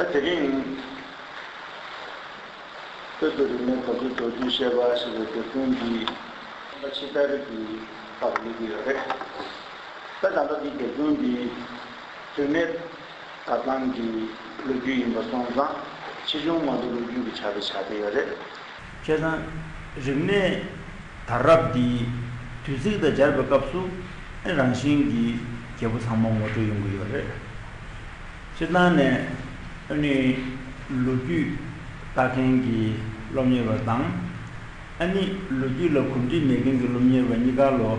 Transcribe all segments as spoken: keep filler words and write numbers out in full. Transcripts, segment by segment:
དེ་རིང་བོད་ཀྱི་རིག་གནས་གོ་སྒྲིག་དོ་དམ་བྱེད་པ་ཞེས་པའི་དེབ་སྟོན་འདི་ཕྱི་ཟླ་རེ་གི་སྐབས་སླེབས་ཀྱི་ཡོད་རེད། ད་ད་ལྟ་འདི་དེབ་སྟོན་འདི་བུད་མེད་དར་ཐང་གི་ལོ་རྒྱུས་ཡིན་པ་སོང་ཙང་ཆེ་ཆུང་མ་གཏོགས་ལོ་རྒྱུས་ཀྱི་ཆ་དེ་ཆགས་བསྡད་ཡོད་རེད། བྱས་ཙང་རིག་གནས་དར་རབས་འདི་དུས་ཚིགས་དང་སྦྱར་བའི་སྐབས་སུ་རང་བཞིན་གྱིས་རྒྱལ་པོ་ཚང་མ་ངོ་སྤྲོད་ཡོང་གི་ཡོད་རེད། སྤྱིར་བཏང་ནས་ཨ་ནི་ལོ་རྒྱུས་ལྟ་མཁན་གྱི་སློབ་གཉེར་བ་དང་། ཨ་ནི་ལོ་རྒྱུས་ལ་གོམས་འདྲིས་མེད་མཁན་གྱི་སློབ་གཉེར་བ་གཉིས་ཀ་ལོ་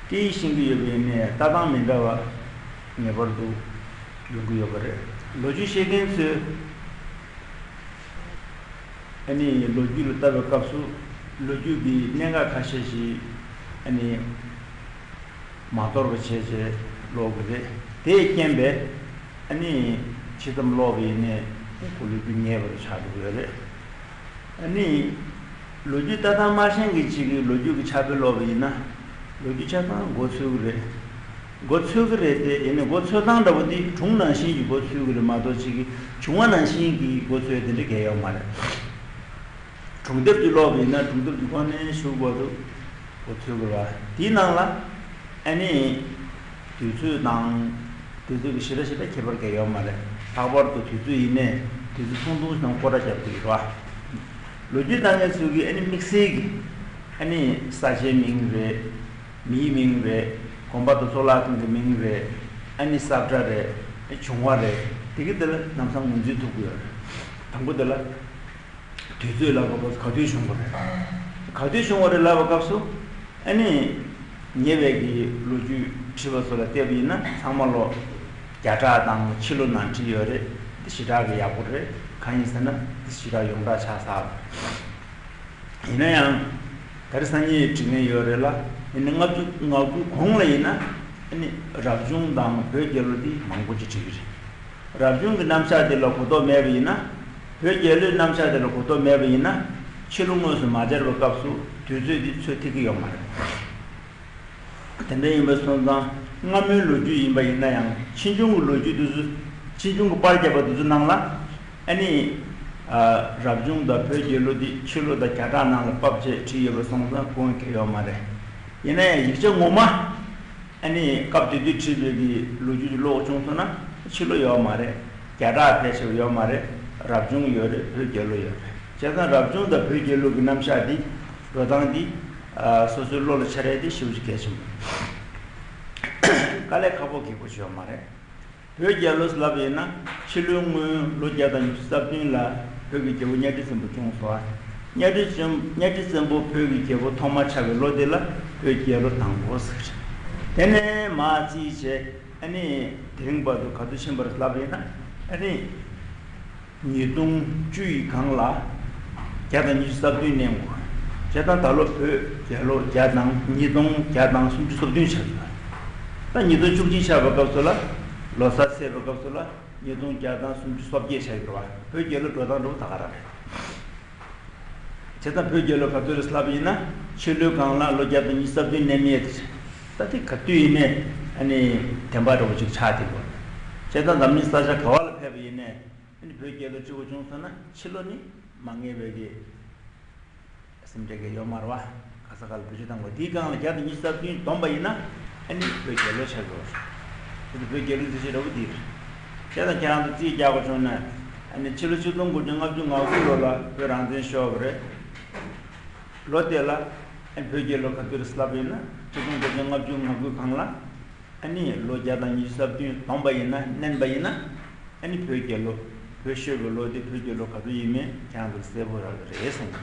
སྐད་ཡིག་ཤེས་ཀྱི་ཡོད་པ་ཡིན་ནའི་ལྟ་སྟངས་མི་འདྲ་བ་ངེས་པར་དུ་ཡོང་གི་ཡོད་པ་རེད། ལོ་རྒྱུས་ཤེས་མཁན་ཚོས་ཨ་ནི་ལོ་རྒྱུས་ལ་ལྟ་བའི་སྐབས་སུ་ལོ་རྒྱུས་ཀྱི་གནད་འགག་ཁ་ཤས་ཤིག་ཨ་ནི་མ་དོར་བ་བྱས་བྱས་ཀློག་གི་རེད། དེས་རྐྱེན་པས་ཨ་ནི་ཇི་ཙམ་ཀློག་པ་ཡིན་ནའི་ཁོ་ལོ་རྒྱུས་ངེས་པར་ཆགས་འགྲོ་གི་ཡོད་རེད། ཨ་ནི་ལོ་རྒྱུས་ལྟ་སྟངས་མ་ཤེས་མཁན་གཅིག་གིས་ལོ་རྒྱུས་ཀྱི་ཕྱག་དཔེ་ཀློག་པ་ཡིན་ན་ལོ་རྒྱུས་ཆ་ཚང་མགོ་ཚོས་ཀྱི་རེད། མགོ་ཚོས་ཀྱི་རེད་དེ། ཡིན་ནའི་མགོ་ཚོས་སྟངས་འདྲ་པོ་འདི་སྒྲུང་ནང་བཞིན་གྱི་མགོ་ཚོས་ཀྱི་རེད་མ་གཏོགས་གཅིག་གིས་བྱུང་བ་ནང་བཞིན་གྱི་མགོ་ཚོས་དེ་འདྲ་གང་ཡོད་མ་རེད། སྒྲུང་དེབ་ཅིག་ཀློག་པ་ཡིན་ན་སྒྲུང་དེབ་ཀྱི་ཁོངས་ནས་ཞུགས་བར་དུ་མགོ་ཚོས་དགོས་པ། དེའི་ནང་ལ་ཨ་ནི་དུས་ཚོད་དང་དུས་ཚོད་ཀྱི་ཞེ་དྲག་ཞེ་དྲག་ཁྱད་པར་གང་ཡོད་མ་རེད། ལྷག་པར་དུ་དུས་ཚོད་ཡིན་ནའི་དུས་ཚོད་ཐུང་ཐུང་ཞིག་ནང་སྐོར་ར་རྒྱབ་ཀྱི་རེད་བ། ལོ་རྒྱུས་ལྟ་མཁན་ཚོས་ཀྱིས་ཨ་ནི་དམིགས་བསལ་གྱི་ཨ་ནི་ས་ཆའི་མིང་རེད། མིའི་མིང་རེད། དགོན་པ་དང་གཙུག་ལག་ཁང་གི་མིང་རེད། ཨ་ནི་ས་ཁྲ་རེད། བྱུང་བ་རེད། དེ་གི་དེ་ལ་ལམ་སང་ངོས་འཛིན་ཐུབ་ཀྱི་ཡོད་རེད། དང་པོ་དེ་ལ། དུས་ཚོད་ལ་ག་པར་ག་དུས་བྱུང་བ་རེད། ག་དུས་བྱུང་བ་རེད་ལབ་པའི་སྐབས་སུ་ཨ་ནི་ཉེ་བའི་གི་ལོ་རྒྱུས་བྲིས་པ་ཚོ་ལ་བལྟས་པ་ཡིན་ན་ཚང་མ་ལོ་བརྒྱ་ཕྲག་དང་ཕྱི་ལོ་ནང་བྲིས་ཡོད་རེད། འདི་ཞེ་དྲག་གི་ཡག་པོ་རེད། གང་ཡིན་ཟེར་ན་འདི་ཞེ་དྲག་ཡོངས་གྲགས་ཆགས་ཚར་བ་རེད། ཡིན་ན་ཡང་ད་རེས་སང་ཉིན་བྲིས་མཁན་ཡོད་རེད་ལ། ཡིན་ན་ལྔ་བཅུ་ང་དགུའི་གོང་ལ་ཡིན་ན་ཨ་ནི་རབ་བྱུང་དང་བོད་རྒྱལ་ལོ་འདི་མང་པོ་ཅིག་བྲིས་ཀྱི་རེད། རབ་བྱུང་གི་རྣམ་གཞག་དེ་ལ་གོ་རྟོགས་མེད་པ་ཡིན་ན། བོད་རྒྱལ་ལོའི་རྣམ་གཞག་དེ་ལ་གོ་རྟོགས་མེད་པ་ཡིན་ན། ཕྱི་ལོ་དངོས་སུ་མ་སྦྱར་བའི་སྐབས་སུ་དུས་ཚོད་འདི་ཚོད་ཐིག་གི་ཡོད་མ་རེད། དེ་འདྲ་ཡིན་པ་སོང་ཙང་སྔ་མོའི་ལོ་རྒྱུས་ཡིན་པ་ཡིན་ན་ཡང་ཕྱིས་འབྱུང་གི་ལོ་རྒྱུས་དེ་ཚོ། ཕྱིས་འབྱུང་གི་པར་བརྒྱབ་པ་དེ་ཚོ་ནང་ལ་ཨ་ནི་ཨ་རབ་བྱུང་དང་བོད་རྒྱལ་ལོ་འདི་ཕྱི་ལོ་དང་བརྒྱ་ཕྲག་ནང་ལ་ཕབ་བྱས་བྲིས་ཡོད་པ་སོང་ཙང་དགོངས་ཀྱི་ཡོད་མ་རེད། ཡིན་ན་ཡང་ཡིག་ཆ་ངོ་མ། ཨ་ནི་སྐབས་དེ་དུས་བྲིས་པའི་གི་ལོ་རྒྱུས་ཀྱི་ཀློག་བྱུང་སོང་ན་ཕྱི་ལོ་ཡོད་མ་རེད། བརྒྱ་ཕྲག་ཕལ་ཆེར་ཡོད་མ་རེད། རབ་བྱུང་ཡོད་རེད། བོད་རྒྱལ་ལོ་ཡོད་རེད། བྱས་ཙང་རབ་བྱུང་དང་བོད་རྒྱལ་ལོ་གི་རྣམ་གཞག་འདི་འགྲོ་སྟངས་འདི་ཨ་སོ་སོའི་བློ་ལ་འཆར་ཡས་འདི་ཞེ་པོ་ཅིག་གལ་ཆེན་པོ་རེད། དཀའ་ལས་ཁག་པོ་གི་སྐོར་ཞིག་ཡོད་མ་རེད། བོད་རྒྱལ་ལོ་ལབ་ཡིན་ན་ཕྱི་ལོའི་སྔོན་ལོ་བརྒྱ་དང་ཉི་ཤུ་རྩ་བདུན་ལ་བོད་ཀྱི་རྒྱལ་པོ་གཉའ་ཁྲི་བཙན་པོ་བྱུང་སོང་། གཉའ་ཁྲི་བཙན། གཉའ་ཁྲི་བཙན་པོ་བོད་ཀྱི་རྒྱལ་པོ་ཐོག་མ་ཆགས་པའི་ལོ་དེ་ལ་བོད་རྒྱལ་ལོ་དང་པོ་ཟེར། དེ་ནས་མར་རྩིས་བྱས་ཨ་ནི་དེ་རིང་བར་དུ་ག་ཚོད་ཕྱིན་པ་རེད་ལབ་ཡིན་ན་ཨ་ནི་ཉིས་སྟོང་བཅུ་ཡི་སྒང་ལ་བརྒྱ་དང་ཉི་ཤུ་རྩ་བདུན་གནས་འགོ། བྱས་ཙང་ད་ལོ་བོད་རྒྱལ་ལོ་བརྒྱ་དང་ཉིས་སྟོང་བརྒྱ་དང་སུམ་ཅུ་སོ་བདུན་ཆགས་ཡོད། ད་ཉིས་སྟོང་བཅུ་གཅིག་ཆགས་པའི་སྐབས་སུ་ལ་ལོ་གསར་ཚེས་པའི་སྐབས་སུ་ལ་ཉིས་སྟོང་བརྒྱ་དང་སུམ་ཅུ་སོ་བརྒྱད་ཆགས་ཡོད་རེད་བ། བོད་རྒྱལ་ལོ་འགྲོ་སྟངས་འདྲ་པོ་ད་ག་རང་རེད། བྱས་ཙང་བོད་རྒྱལ་ལོ་ག་ཚོད་རེད་ལབ་ཡིན་ན་ཕྱི་ལོའི་སྒང་ལ་ལོ་བརྒྱ་དང་ཉི་ཤུ་རྩ་བདུན་གནས་མེད་དེ་རེད། ད་དེ་ག་དུས་ཡིན་ནའི་ཨ་ནི་བདེན་པ་འདྲ་པོ་ཅིག་ཆགས་བསྡད་ཡོད་རེད། བྱས་ཙང་འཛམ་གླིང་ས་ཆ་ག་བ་ལ་ཕེབས་པ་ཡིན་ནའི་ཨ་ནི་བོད་རྒྱལ་ལོ་བྲིས་པ་བྱུང་སོང་ན་ཕྱི་ལོ་ནི་མ་ངེས་པའི་གི་སེམས་ཁྲལ་གྱི་ཡོད་མ་རེད་བ། ག་ས་ག་ལ་བེད་སྤྱོད་བཏང་དགོས། དེའི་སྒང་ལ་བརྒྱ་དང་ཉི་ཤུ་རྩ་བདུན་བསྡོམས་པ་ཡིན་ན་ཨ་ནི་བོད་རྒྱལ་ལོ་ཆགས་ཀྱི་ཡོད་རེད། དེ་ནི་བོད་རྒྱལ་ལོའི་མཛད་རྗེས་འདྲ་པོ་འདི་རེད། བྱས་ཙང་ཁྱེད་རང་ཚོ་རྩིས་རྒྱག་དགོས་བྱུང་ན་ཨ་ནི་ཕྱི་ལོ་ཆིག་སྟོང་དགུ་བརྒྱ་ལྔ་བཅུ་ང་དགུ་ལོ་ལ་བོད་རང་བཙན་ཤོར་བ་རེད། ལོ་དེ་ལ་ཨ་ནི་བོད་རྒྱལ་ལོ་ག་དུས་རེད་ལབ་ཡིན་ན་ཆིག་སྟོང་དགུ་བརྒྱ་ལྔ་བཅུ་ང་དགུ་སྒང་ལ། ཨ་ནི་ལོ་བརྒྱ་དང་ཉི་ཤུ་རྩ་བདུན་བསྡོམས་པ་ཡིན་ན་བསྣན་པ་ཡིན་ན་ཨ་ནི་བོད་རྒྱལ་ལོ། བོད་ཤོར་བའི་ལོ་དེ་བོད་རྒྱལ་ལོ་ག་ཚོད་ཡིན་མིན་ཁྱེད་རང་ཚོར་གསལ་པོ་རག་གི་རེད་གསུངས།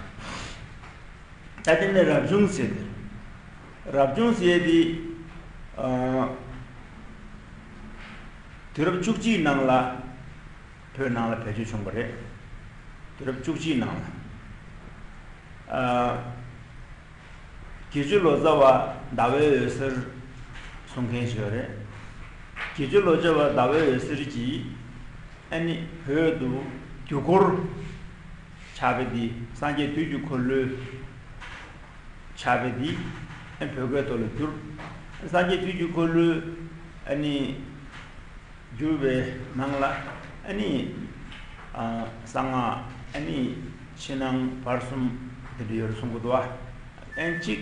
ད་དེ་ནས་རབ་བྱུང་ཟེར་ཏེ། རབ་བྱུང་ཟེར་ཏེ། ཨ། དུས་རབས་བཅུ་གཅིག་ནང་ལ་བོད་ནང་ལ་བེད་སྤྱོད་བྱུང་བ་རེད། དུས་རབས་བཅུ་གཅིག་ནང་ལ། ཨ། དགེ་བཅུ་ལོ་ཙཱ་བ་ཟླ་བའི་འོད་ཟེར་གསུང་མཁན་ཞིག་ཡོད་རེད། དགེ་བཅུ་ལོ་ཙཱ་བ་ཟླ་བའི་འོད་ཟེར་གྱིས་ཨ་ནི་བོད་དུ་དུས་འཁོར་ཆགས་པ་འདི་སངས་རྒྱས་དུས་ཀྱི་འཁོར་ལོ་ཆགས་པ་འདི་ཨ་ནི་བོད་སྐད་ཐོག་ལ་བསྒྱུར། སངས་རྒྱས་དུས་ཀྱི་འཁོར་ལོ་ཨ་ནི་བསྒྱུར་བའི་ནང་ལ་ཨ་ནི། ཨ། གསང་སྔགས་ཨ་ནི་ཕྱི་ནང་བར་གསུམ་དེ་འདྲ་ཡོད་རེད་གསུང་གི་འདུག་ཨ། ཨན་གཅིག་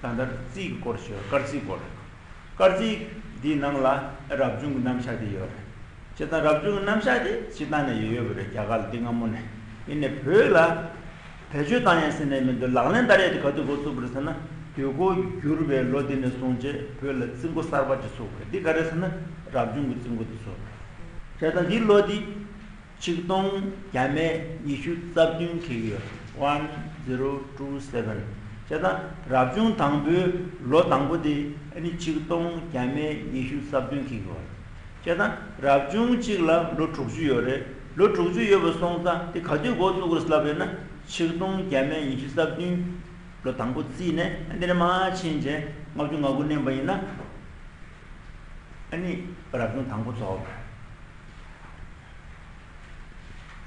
ད་ལྟ་རྩིས་ཀྱི་སྐོར་ཞུ། སྐར་རྩིས་སྐོར། སྐར་རྩིས་འདི་ནང་ལ་རབ་བྱུང་གི་རྣམ་གཞག་འདི་ཡོད་རེད། བྱས་ཙང་རབ་བྱུང་གི་རྣམ་གཞག་འདི་སྤྱིར་བཏང་ནས་ཡོད་ཡོད་པ་རེད། རྒྱ་གར་ལ་འདི་སྔ་མོ་ནས། ཡིན་ནའི་བོད་ལ་བེད་སྤྱོད་བཏང་ཡ་ཟེར་ནས་མི་འདུག་ལག་ལེན་བསྟར་ཡ་དེ་ག་དུས་འགོ་བཙུགས་པ་རེད་ཟེར་ན། དུས་འཁོར་བསྒྱུར་བའི་ལོ་དེ་ནས་བཟུང་བྱས་བོད་ལ་རྩིས་འགོ་གསར་པ་ཅིག་ཚུགས་པ་རེད། འདི་ག་རེ་ཟེར་ན་རབ་བྱུང་གི་རྩིས་འགོ་དེ་ཚུགས་པ་རེད། བྱས་ཙང་འདིའི་ལོ་འདི་ཆིག་སྟོང་བརྒྱ་མེད་ཉི་ཤུ་རྩ་བདུན་འཁེལ་གྱི་ཡོད། One zero two seven། བྱས་ཙང་རབ་བྱུང་དང་པོའི་ལོ་དང་པོ་དེ་ཨ་ནི་ཆིག་སྟོང་བརྒྱ་མེད་ཉི་ཤུ་རྩ་བདུན་འཁེལ་གྱི་ཡོད། བྱས་ཙང་རབ་བྱུང་གཅིག་ལ་ལོ་དྲུག་ཅུ་ཡོད་རེད། ལོ་དྲུག་ཅུ་ཡོད་པ་སོང་ཙང་དེ་ག་དུས་འགོ་བཙུགས་དགོས་ལབ་ཡོད་ན། ཆིག་སྟོང་བརྒྱ་མེད་ཉི་ཤུ་རྩ་བདུན་ལོ་དང་པོ་བརྩིས་ནས་འདི་ནས་མར་ཕྱིན་བྱས་ལྔ་བཅུ་ང་དགུ་བསྣན་པ་ཡིན་ན། ཨ་ནི་རབ་བྱུང་དང་པོ་རྫོགས།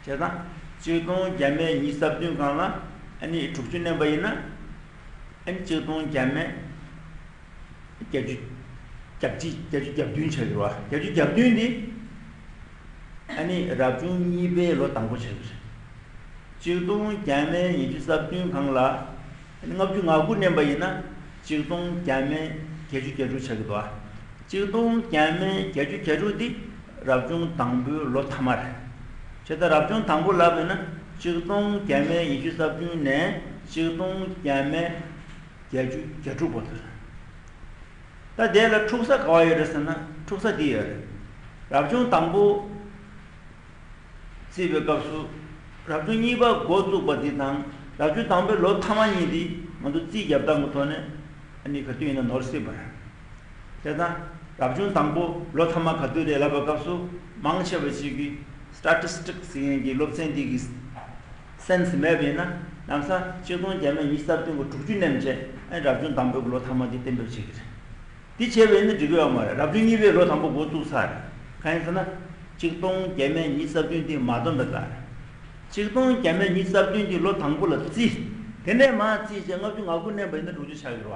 བྱས་ཙང་ཆིག་སྟོང་བརྒྱ་མེད་ཉི་ཤུ་རྩ་བདུན་སྒང་ལ་ཨ་ནི་དྲུག་ཅུ་བསྣན་པ་ཡིན་ན། ཨ་ནི་ཆིག་སྟོང་བརྒྱ་མེད་བརྒྱད་ཅུ་གྱ་གཅིག་བརྒྱད་ཅུ་གྱ་བདུན་ཆགས་ཀྱི་རེད་བ། བརྒྱད་ཅུ་གྱ་བདུན་འདི་ཨ་ནི་རབ་བྱུང་གཉིས་པའི་ལོ་དང་པོ་ཆགས་ཀྱི་རེད། ཆིག་སྟོང་བརྒྱ་མེད་ཉི་ཤུ་རྩ་བདུན་སྒང་ལ་ཨ་ནི་ལྔ་བཅུ་ང་དགུ་བསྣན་པ་ཡིན་ན་ཆིག་སྟོང་བརྒྱ་མེད་བརྒྱད་ཅུ་གྱ་དྲུག་ཆགས་ཀྱི་འདུག་ཨ། ཆིག་སྟོང་བརྒྱ་མེད་བརྒྱད་ཅུ་གྱ་དྲུག་འདི་རབ་བྱུང་དང་པོའི་ལོ་ཐ་མ་རེད། བྱས་ཙང་རབ་བྱུང་དང་པོ་ལབ་ཡོད་ན་ཆིག་སྟོང་བརྒྱ་མེད་ཉི་ཤུ་རྩ་བདུན་ནས་ཆིག་སྟོང་བརྒྱ་མེད་བརྒྱད་ཅུ་གྱ་དྲུག་བར་དུ་རེད། ད་དེ་ལ་འཁྲུག་ས་ག་བ་ཡོད་རེད་ཟེར་ན་འཁྲུག་ས་འདི་ཡོད་རེད། རབ་བྱུང་དང་པོ་བརྩིས་པའི་སྐབས་སུ་རབ་བྱུང་གཉིས་པ་འགོ་བཙུགས་པ་འདི་དང་རབ་བྱུང་དང་པོའི་ལོ་ཐ་མ་གཉིས་འདི་ང་ཚོ་རྩིས་རྒྱབ་སྟངས་ཀྱི་ཐོག་ནས་ཨ་ནི་ག་དུས་ཡིན་ན་ནོར་སྲིད་པ་རེད། བྱས་ཙང་རབ་བྱུང་དང་པོ་ལོ་ཐ་མ་ག་དུས་རེད་ལབ་པའི་སྐབས་སུ་མང་ཆེ་བ་ཞིག་གིས་སི་ཊེ་ཊི་སི་ཊིག་སི་ཟེར་མཁན་གྱི་སློབ་ཚན་འདི་གི་སེན་སི་མེད་པ་ཡིན་ན་ལམ་སང་ཆིག་སྟོང་བརྒྱ་མེད་ཉི་ཤུ་རྩ་བདུན་གྱི་དྲུག་ཅུ་བསྣན་བྱས་ཨ་ནི་རབ་བྱུང་དང་པོའི་ལོ་ཐ་མ་འདི་གཏན་འབེབས་བྱེད་ཀྱི་རེད། འདི་བྱས་པ་ཡིན་ན་འགྲིག་གི་ཡོད་མ་རེད། རབ་བྱུང་གཉིས་པའི་ལོ་དང་པོ་འགོ་བཙུགས་ཚར་རེད། གང་ཡིན་ཟེར་ན། ཆིག་སྟོང་བརྒྱ་མེད་ཉི་ཤུ་རྩ་བདུན་འདི་མ་བཏོན་པའི་བར། ཆིག་སྟོང་བརྒྱ་མེད་ཉི་ཤུ་རྩ་བདུན་གྱི་ལོ་དང་པོ་ལ་བརྩིས། དེ་ནས་མར་བརྩིས་བྱས་ལྔ་བཅུ་ང་དགུ་བསྣན་པ་ཡིན་ན་དྲུག་ཅུ་ཆགས་ཀྱི་རེད་བ།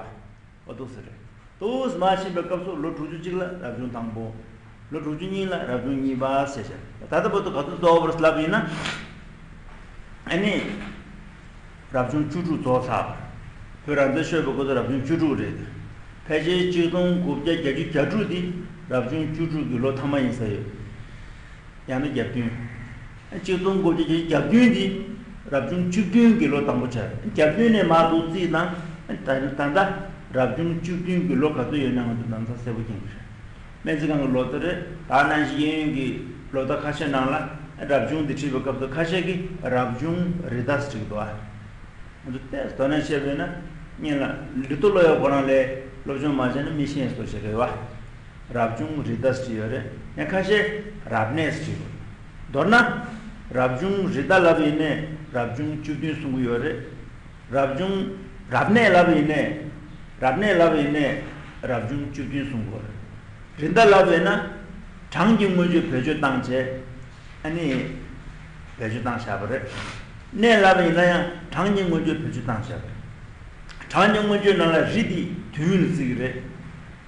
འོ་འདུག་ཟེར་རེད། འདུག་སེ་མར་ཕྱིན་པའི་སྐབས་སུ་ལོ་དྲུག་ཅུ་གཅིག་ལ་རབ་བྱུང་དང་པོ། ལོ་དྲུག་ཅུ་གཉིས་ལ་རབ་བྱུང་གཉིས་པ་ཟེར་བྱས། ད་ལྟ་བར་དུ་ག་ཚོད་རྫོགས་པ་རེད་ལབ་ཡིན་ན། ཨ་ནི། རབ་བྱུང་བཅུ་དྲུག་རྫོགས་ཚར། བོད་རང་བཙན་ཤོར་བའི་སྐབས་སུ་རབ་བྱུང་བཅུ་དྲུག་རེད། ཕལ་ཆེར་ཆིག་སྟོང་དགུ་བརྒྱ་བརྒྱད་ཅུ་གྱ་དྲུག་འདི་རབ་བྱུང་བཅུ་དྲུག་གི་ལོ་ཐ་མ་ཡིན་ས་ཡོད། ཡང་ན་གྱ་བདུན། ཆིག་སྟོང་དགུ་བརྒྱ་བརྒྱད་ཅུ་གྱ་བདུན་འདི་རབ་བྱུང་བཅུ་བདུན་གྱི་ལོ་དང་པོ་ཆགས། གྱ་བདུན་ནས་མར་འདུག་རྩིས་དང་། ད་ད་ལྟ་རབ་བྱུང་བཅུ་བདུན་གྱི་ལོ་ག་ཚོད་ཡོད་ན་ང་ཚོ་ལམ་སང་གསལ་པོ་མཁྱེན་གྱི་རེད། སྨན་རྩིས་ཁང་གི་ལོ་ཐོ་རེད། ད་ནང་བཞིན་གཡས་གཡོན་གྱི་ལོ་ཐོ་ཁ་ཤས་ནང་ལ་རབ་བྱུང་འདི་བྲིས་པའི་སྐབས་སུ་ཁ་ཤས་ཀྱིས་རབ་བྱུང་རི་དྭགས་བྲིས་འདུག་ཨ། ང་ཚོ་ཏོག་ཙམ་དོ་སྣང་བྱས་པ་ཡིན་ན་སྔོན་ལ་ལུས་སྟོབས་བློ་ཡག་ཁོ་རང་ལས་སློབ་སྦྱོང་མ་བྱས་ན་མི་ཤེས་སོ་ཞེས་རེད་བ། རབ་བྱུང་རི་དྭགས་བྲིས་ཡོད་རེད། ཡང་ཁ་ཤས་རབ་གནས་བྲིས་ཡོད། མདོར་ན་རབ་བྱུང་རི་དྭགས་ལབ་ཡིན་ནའི་རབ་བྱུང་བཅུ་བདུན་གསུང་གི་ཡོད་རེད། རབ་བྱུང་རབ་གནས་ལབ་ཡིན་ནའི། རབ་གནས་ལབ་ཡིན་ནའི་རབ་བྱུང་བཅུ་བདུན་གསུང་གི་ཡོད་རེད། རི་དྭགས་ལབ་ཡིན་ན་གྲངས་ཀྱི་མངོན་བརྗོད་བེད་སྤྱོད་བཏང་བྱས། ཨ་ནི། བེད་སྤྱོད་བཏང་བཞག་པ་རེད། གནས་ལབ་པ་ཡིན་ན་ཡང་གྲངས་ཀྱི་མངོན་བརྗོད་བེད་སྤྱོད་བཏང་བཞག་པ་རེད། གྲངས་ཀྱི་མངོན་བརྗོད་ནང་ལ་རི་འདི་བདུན་ལ་བརྩི་གི་རེད།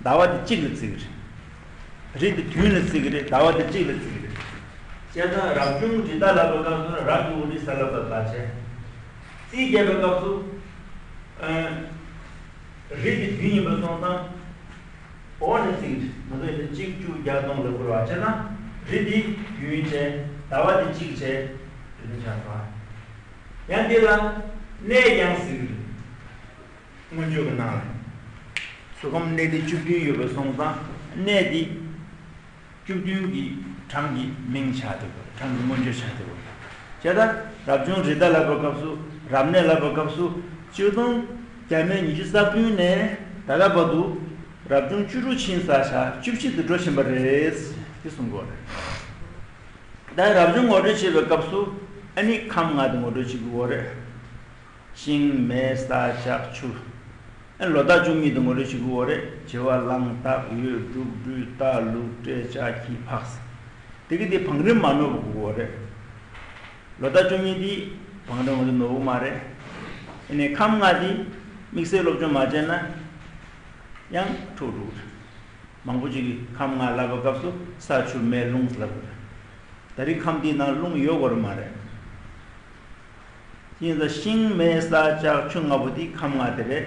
ཟླ་བ་འདི་གཅིག་ལ་བརྩི་གི་རེད། རི་འདི་བདུན་ལ་བརྩི་གི་རེད། ཟླ་བ་འདི་གཅིག་ལ་བརྩི་གི་རེད། བྱས་ཙང་རབ་བྱུང་རི་དྭགས་ལབ་པའི་སྐབས་སུ་རབ་ཀྱི་འོག་རིལ་ས་ལ་བབས་པ་བྱས། རྩིས་རྒྱག་པའི་སྐབས་སུ། ཨ། རི་འདི་བདུན་ཡིན་པ་སོང་ཙང་། འོག་ནས་བརྩིས། ང་ཚོ་ཡིན་ན་གཅིག་བཅུ་བརྒྱ་སྟོང་ལ་བསྐུར་བ་བྱས་ན། རི་འདི་བདུན་བྱས། ཟླ་བ་འདི་གཅིག་བྱས། རི་འདི་ཆགས་སོང་། ཡང་འདི་ལ་གནས་ཀྱང་ཟེར་གི་རེད། མངོན་བརྗོད་ཀྱི་ནང་ལ། གཟུགས་ཁམས་གནས་འདི་བཅུ་བདུན་ཡོད་པ་སོང་ཙང་གནས་འདི། བཅུ་བདུན་གྱི་གྲངས་ཀྱི་མིང་ཆགས་འདུག་གྲངས་ཀྱི་མངོན་བརྗོད་ཆགས་འདུག་བྱས་ཙང་རབ་བྱུང་རི་དྭགས་ལབ་པའི་སྐབས་སུ། རབ་གནས་ལབ་པའི་སྐབས་སུ་ཆིག་སྟོང་བརྒྱ་མེད་ཉི་ཤུ་རྩ་བདུན་ནས་ད་ལྟ་བར་དུ་རབ་བྱུང་བཅུ་དྲུག་ཕྱིན་ཚར་ཤག་བཅུ་བཞི་དུ་འགྲོ་བཞིན་པ་རེད། དེ་གསུང་གི་ཡོད་རེད། ད་རབ་བྱུང་ངོ་སྤྲོད་བྱེད་པའི་སྐབས་སུ་ཨ་ནི་ཁམས་ལྔ་དེ་ངོ་སྤྲོད་བྱེད་དགོས་རེད། ཤིང་མེ་ས་ལྕགས་ཆུ། ཨ་ནི་ལོ་རྟགས་བཅུ་གཉིས་དེ་ངོ་སྤྲོད་བྱེད་དགོས་རེད། བྱེ་བ་གླང་སྟག་ཡོས་འབྲུག་སྦྲུལ་རྟ་ལུག་སྤྲེལ་ལྕགས་ཁྱི་ཕག་ཟེར། དེ་གི་དེ་བང་རིམ་མ་ནོར་བ་དགོས་རེད། ལོ་རྟགས་བཅུ་གཉིས་དེ་བང་རིམ་ང་ཚོ་ནོར་གི་མ་རེད། ཨ་ནི་ཁམས་ལྔ་དེ་དམིགས་བསལ་སློབ་སྦྱོང་མ་བྱས་ན་ཡང་འཁྲུག་འགྲོ་གི་རེད། མང་པོ་ཅིག་གིས་ཁམས་ལྔ་ལབ་པའི་སྐབས་སུ་ས་ཆུ་མེ་རླུང་ལབ་དགོས་རེད། ད་རེས་ཁམས་འདིའི་ནང་རླུང་ཡོད་དགོས་རེད་མ་རེད། ཡིན་ཙང་ཤིང་མེ་ས་ལྕགས་ཆུ་ལྔ་པོ་འདི་ཁམས་ལྔ་དེ་རེད།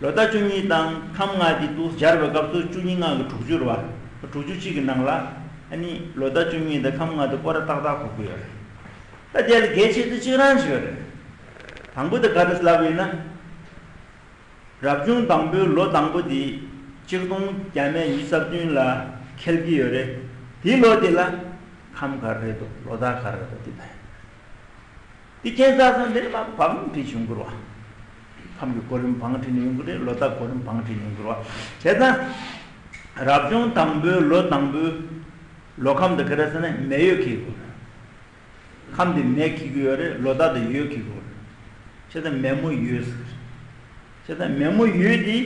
ལོ་ཟླ་བཅུ་གཉིས་དང་ཁམས་ལྔ་འདི་དུ་སྦྱར་བའི་སྐབས་སུ་བཅུ་གཉིས་ལྔ་གི་དྲུག་ཅུ་རེད་བ། དྲུག་ཅུ་གཅིག་གི་ནང་ལ་ཨ་ནི་ལོ་ཟླ་བཅུ་གཉིས་དང་ཁམས་ལྔ་དེ་སྐོར་ར་ཏག་ཏག་གོ་གི་ཡོད་རེད། ད་དེ་ལ་གལ་ཆེ་དུ་གཅིག་རང་ཞིག་ཡོད་རེད། དང་པོ་དེ་ག་རེ་ལབ་ཡིན་ན། རབ་བྱུང་དང་པོའི་ལོ་དང་པོ་དེ་གཅིག་སྟོང་བརྒྱ་མེད་ཉི་ཤུ་རྩ་བདུན་ལ་འཁེལ་གྱི་ཡོད་རེད། དེའི་ལོ་དེ་ལ་ཁམས་ག་རེ་རེད་འདུག་ལོ་ཟླ་ག་རེ་རེད་འདུག་དེ་ད་ཡིན། དེ་ཁྱེད་ཚ་ཚང་དེ་ལ་བང་བྲིས་བྱུང་དགོས་རེད་བ། ཁམས་ཀྱི་གོ་རིམ་བང་བྲིས་ནས་ཡོང་གི་རེད། ལོ་ཟླ་གོ་རིམ་བང་བྲིས་ནས་ཡོང་གི་རེད་བ། བྱས་ཙང་། རབ་བྱུང་དང་པོའི་ལོ་དང་པོའི་ལོ་ཁམས་དེ་ག་རེ་ཟེར་ན་མེ་ཡོས་འཁེལ་དགོས་རེད། ཁམས་དེ་མེ་འཁྱེར་གྱི་ཡོད་རེད། ལོ་ཟླ་དེ་ཡོས་འཁྱེར་གྱི་ཡོད་རེད། བྱས་ཙང་མེ་མོ་ཡོས་ཟེར། བྱས་ཙང་མེ་མོ་ཡོས་དེ་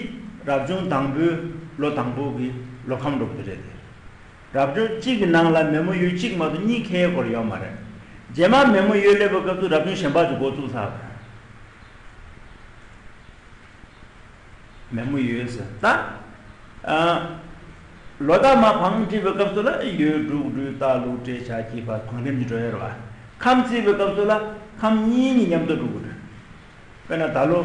རབ་བྱུང་དང་པོའི་ལོ་དང་པོ་གི་ལོ་ཁམས་འགྲོ་གི་རེད་དེ། རབ་བྱུང་གཅིག་གི་ནང་ལ་མེ་མོ་ཡོས་གཅིག་མ་གཏོགས་གཉིས་འཁེལ་དགོས་ཡོད་མ་རེད། རྗེས་མ་མེ་མོ་ཡོས་སླེབས་པའི་སྐབས་སུ་རབ་བྱུང་གཞན་པ་ཅིག་འགོ་བཙུགས་ཚར། མེ་མོ་ཡོས་ཟེར་ད། ཨ། ལོ་ཟླ་མ་བང་བྲིས་པའི་སྐབས་སུ་ལ་ཡོས་འབྲུག་སྦྲུལ་རྟ་ལུག་སྤྲེལ་བྱ་ཁྱི་ཕག་བང་རིམ་གྱིས་འགྲོ་ཡ་རེད་བ། ཁམས་བརྩིས་པའི་སྐབས་སུ་ལ་ཁམས་གཉིས་གཉིས་མཉམ་དུ་འགྲོ་གི་རེད། དཔེར་ན་ད་ལོ་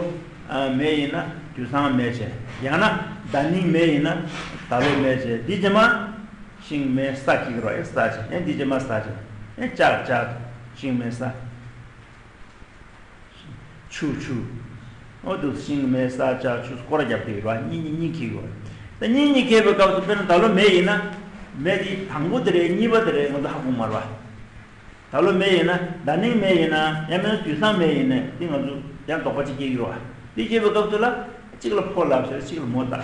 ཨ་མེ་ཡིན་ན་དུས་སང་མེ་བྱས། ཡང་ན་ཟླ་ནིང་མེ་ཡིན་ན་ད་ལོ་མེ་བྱས། འདི་རྗེས་མ་ཤིང་མེ་ས་འཁྱེར་གྱི་རེད་བ། ཨེ་ས་བྱས། ཨེ་འདི་རྗེས་མ་ས་བྱས། ཨེ་ལྕགས་ལྕགས། ཤིང་མེ་ས། ཆུ་ཆུ། འོ་དུ་ཤིང་མེ་ས་ལྕགས་ཆུ་སྐོར་ར་རྒྱབ་དེ་ཡོད་ར། གཉིས་གཉིས་གཉིས་འཁྱེར་དགོས། ད་གཉིས་གཉིས་འཁྱེར་བའི་སྐབས་སུ་དཔེར་ན་ད་ལོ་མེ་ཡིན་ན། མེ་དེ་དང་པོ་དེ་རེད། གཉིས་པ་དེ་རེད། ང་ཚོ་ཧ་གོ་མ་རེད་བ། ད་ལོ་མེ་ཡིན་ན་ཟླ་ནིང་མེ་ཡིན་ན་ཡང་མིན་ན་དུས་སང་མེ་ཡིན་ན་དེ་ང་ཚོ་ཡང་དོགས་པ་གཅིག་སྐྱེ་གི་རེད་བ། དེ་སྐྱེ་བའི་སྐབས་སུ་ལ་གཅིག་ལ་ཕོ་ལབ་ཟེར། གཅིག་ལ་མོ་ལབ་ཟེར།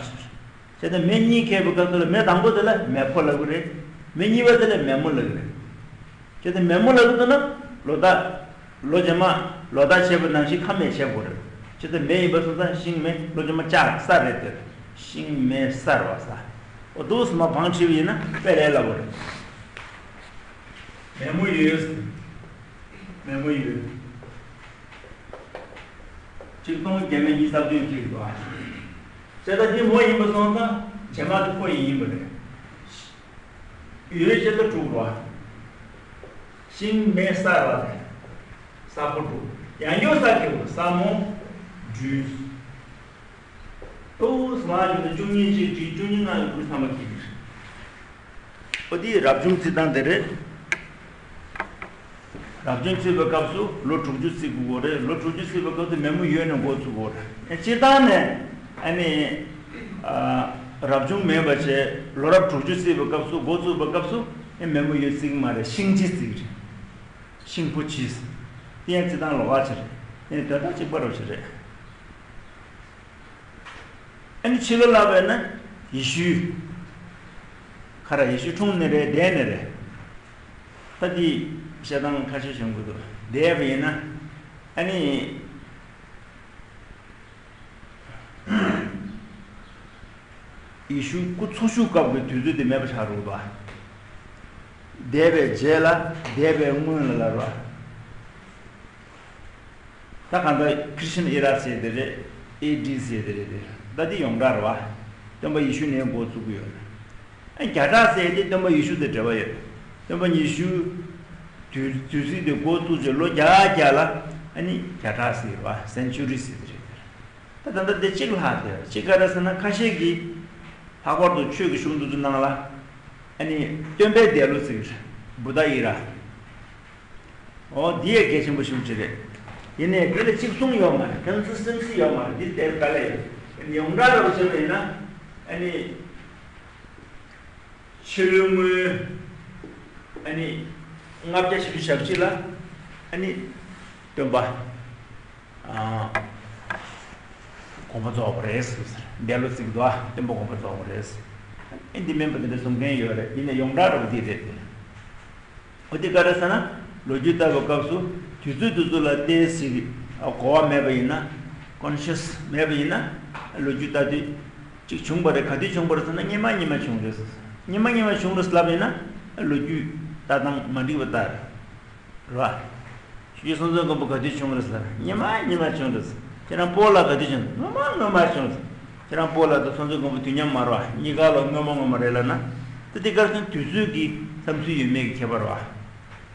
བྱས་ཙང་མེ་གཉིས་འཁྱེར་བའི་སྐབས་སུ་ལ་མེ་དང་པོ་དེ་ལ་མེ་ཕོ་ལབ་ཀྱི་རེད། མེ་གཉིས་པ་དེ་ལ་མེ་མོ་ལབ་ཀྱི་རེད། བྱས་ཙང་མེ་མོ་ལབ་ཀྱི་འདུག་ན་ལོ་ཟླ། ལོ་རྗེས་མ་ལོ་ཟླ་བྱས་པ་ནང་བཞིན་ཁམས་མེ་བྱས་དགོས་རེད། བྱས་ཙང་མེ་ཡིན་པ་སོང་ཙང་ཤིང་མེ། ལོ་རྗེས་མ་ལྕགས་ས་རེད་དེ། ཤིང་མེ་ས་རེད་བ། ས། འོ་དུས་མ་བང་བྲིས་པ་ཡིན་ན་དཔེ་ལས་སླ་པོ་རེད། མེ་མོ་ཡོས། མེ་མོ་ཡོས། གཅིག་སྟོང་བརྒྱ་མེད་ཉི་ཤུ་རྩ་བདུན་འཁྱེར་འདུག་ཨ། བྱས་ཙང་འདི་མོ་ཡིན་པ་སོང་ཙང་རྗེས་མ་དེ་ཕོ་ཡིན་ཡིན་པ་རེད། ཡོས་བྱས་ཙང་དྲུག་རེད་བ། ཤིང་མེ་ས་རེད་བ། ས་ཕོ་དྲུག་ཡང་ཡོས་ས་འཁྱེར་བ། ས་མོ། སྦྲུལ། དུས་མ་ཡིན་ན་བཅུ་གཉིས་གཅིག་བྲིས། བཅུ་གཉིས་ལྔ་ཡི་དུས་ཚང་མ་འཁྱེར་གྱི་རེད། འོ་དེ་རབ་བྱུང་བརྩི་སྟངས་དེ་རེད། རབ་བྱུང་བརྩི་བའི་སྐབས་སུ་ལོ་དྲུག་ཅུ་བརྩི་དགོས་རེད། ལོ་དྲུག་ཅུ་བརྩི་བའི་སྐབས་སུ་མེ་མོ་ཡོས་ནས་འགོ་བཙུགས་དགོས་རེད། སྤྱིར་བཏང་ནས་ཨ་ནི། ཨ། རབ་བྱུང་མེད་པ་བྱས་ལོ་རབས་དྲུག་ཅུ་བརྩི་བའི་སྐབས་སུ་འགོ་བཙུགས་པའི་སྐབས་སུ་ཨེ་མེ་མོ་ཡོས་བརྩི་གི་མ་རེད། ཤིང་བྱི་བརྩི་གི་རེད། ཤིང་ཕོ་བྱི། དེ་ཡང་བརྩི་སྟངས་ལོགས་ཀ་ཅིག་རེད། ཨེ་དོན་དག་གཅིག་པ་རོ་ཞིག་རེད། ཨ་ནི་ཕྱི་ལོ་ལབ་པས་ན་ཡེ་ཤུ། ཁ་ར་ཡེ་ཤུ་འཁྲུངས་ནི་རེད། འདས་ནི་རེད། ད་འདི་བཤད་སྟངས་ཁ་ཤས་བྱུང་གི་འདུག་འདས་པ་ཡིན་ན་ཨ་ནི་ཡེ་ཤུ་སྐུ་འཚོ་བཞུགས་སྐབས་ཀྱི་དུས་ཚོད་དེ་མེད་པ་ཆགས་འགྲོ་གི་འདུག་འདས་པའི་རྗེས་ལ་འདས་པའི་སྔོན་ལ་ལབ་ར། ད་གང་ལྟར་ཁྲི་སི་ཅན་ཨི་ར་ཟེར་དེ་རེད། ཨེ་ཌི་ཟེར་དེ་རེད་དེ། ད་འདི་ཡོངས་གྲགས་རེད་བ། སྟོན་པ་ཡེ་ཤུ་ནས་འགོ་བཙུགས་ཀྱི་ཡོད། ཨ་བརྒྱ་ཕྲག་ཟེར་དེ་སྟོན་པ་ཡེ་ཤུ་དང་འབྲེལ་བ་ཡོད། སྟོན་པ་ཡེ་ཤུ་དུས་དུས་ཚིགས་དེ་འགོ་བཙུགས་རྗེས་ལོ་བརྒྱ་བརྒྱ་ལ་ཨ་ནི་བརྒྱ་ཕྲག་ཟེར་བ། སེན་ཅུ་རི་ཟེར་དེ་རེད་དེ། ད་ད་ལྟ་འདི་གཅིག་ལྷག་དེ་གཅིག་ག་རེ་ཟེར་ན་ཁ་ཤས་ཀྱིས་ལྷག་པར་དུ་ཆོས་ཀྱི་གཞུང་དེ་ཚོ་ནང་ལ་ཨ་ནི་སྟོན་པའི་འདས་ལོ་ཟེར་གྱི་རེད། བུདྡྷ་ཨི་ར། འོ་འདི་ཡང་གལ་ཆེན་པོ་ཞེ་པོ་ཅིག་རེད། ཡིན་ནའི་འདི་ལ་གཅིག་མཚུངས་ཡོད་མ་རེད། ཀོན་སི་སི་ཊེན་སི་ཡོད་མ་རེད། འདི་དེབ་ག་ལ་ཡོད། ཡོངས་གྲགས་རེད་བྱས་པ་ཡིན་ན་ཨ་ནི་ཕྱི་ལོའི་སྔོན་ཨ་ནི་ལྔ་བརྒྱ་བཞི་བཅུ་ཞེ་གཅིག་ལ་ཨ་ནི་སྟོན་པ། ཨ། དགོངས་པ་རྫོགས་པ་རེད་ཟེར། འདས་ལོ་ཟེར་གྱི་འདུག་ཨ། སྟོན་པ་དགོངས་པ་རྫོགས་པ་རེད་ཟེར། ཨེ་འདི་མིན་པ་དེ་འདྲ་གསུང་མཁན་ཡོད་རེད། ཡིན་ནའི་ཡོངས་གྲགས་རེད་པ་འདི་རེད་དེ། འོ་དེ་ག་རེ་ཟེར་ན་ལོ་རྒྱུས་ལྟ་བའི་སྐབས་སུ་དུས་ཚོད་དེ་ཚོ་ལ་ཏོག་ཙམ་གོ་བ་མེད་པ་ཡིན་ན། ཀོན་ཤི་ཡས་མེད་པ་ཡིན་ན་ལོ་རྒྱུས་ལྟ་དུས་གཅིག་བྱུང་བ་རེད། ག་དུས་བྱུང་བ་རེད་ཟེར་ན་སྔོན་མ་སྔོན་མ་བྱུང་རེད་ཟེར། སྔོན་མ་སྔོན་མ་བྱུང་རེད་ལབ་ཡིན་ན་ལོ་རྒྱུས་ལྟ་སྟངས་མ་འགྲིག་པ་ལྟར། རེད་བ། ཆོས་རྗེ་སྲོང་བཙན་སྒམ་པོ་ག་དུས་བྱུང་རེད་ཟེར། སྔོན་མ་སྔོན་མ་བྱུང་རེད་ཟེར། ཁྱེད་རང་སྤོ་ལགས་ག་དུས་བྱུང་། སྔོན་མ་སྔོན་མ་བྱུང་ཟེར། ཁྱེད་རང་སྤོ་ལགས་དང་སྲོང་བཙན་སྒམ་པོ་དུས་མཉམ་མ་རེད་བ། གཉིས་ཀ་ལ་སྔོན་མ་སྔོན་མ་རེད་ལབ་ན། ད་དེ་ག་རེ་ཟེར་ན་དུས་ཚོད་ཀྱི་བསམ་ཚུལ་ཡོད་མེད་ཀྱི་ཁྱད་པར་རེད་བ།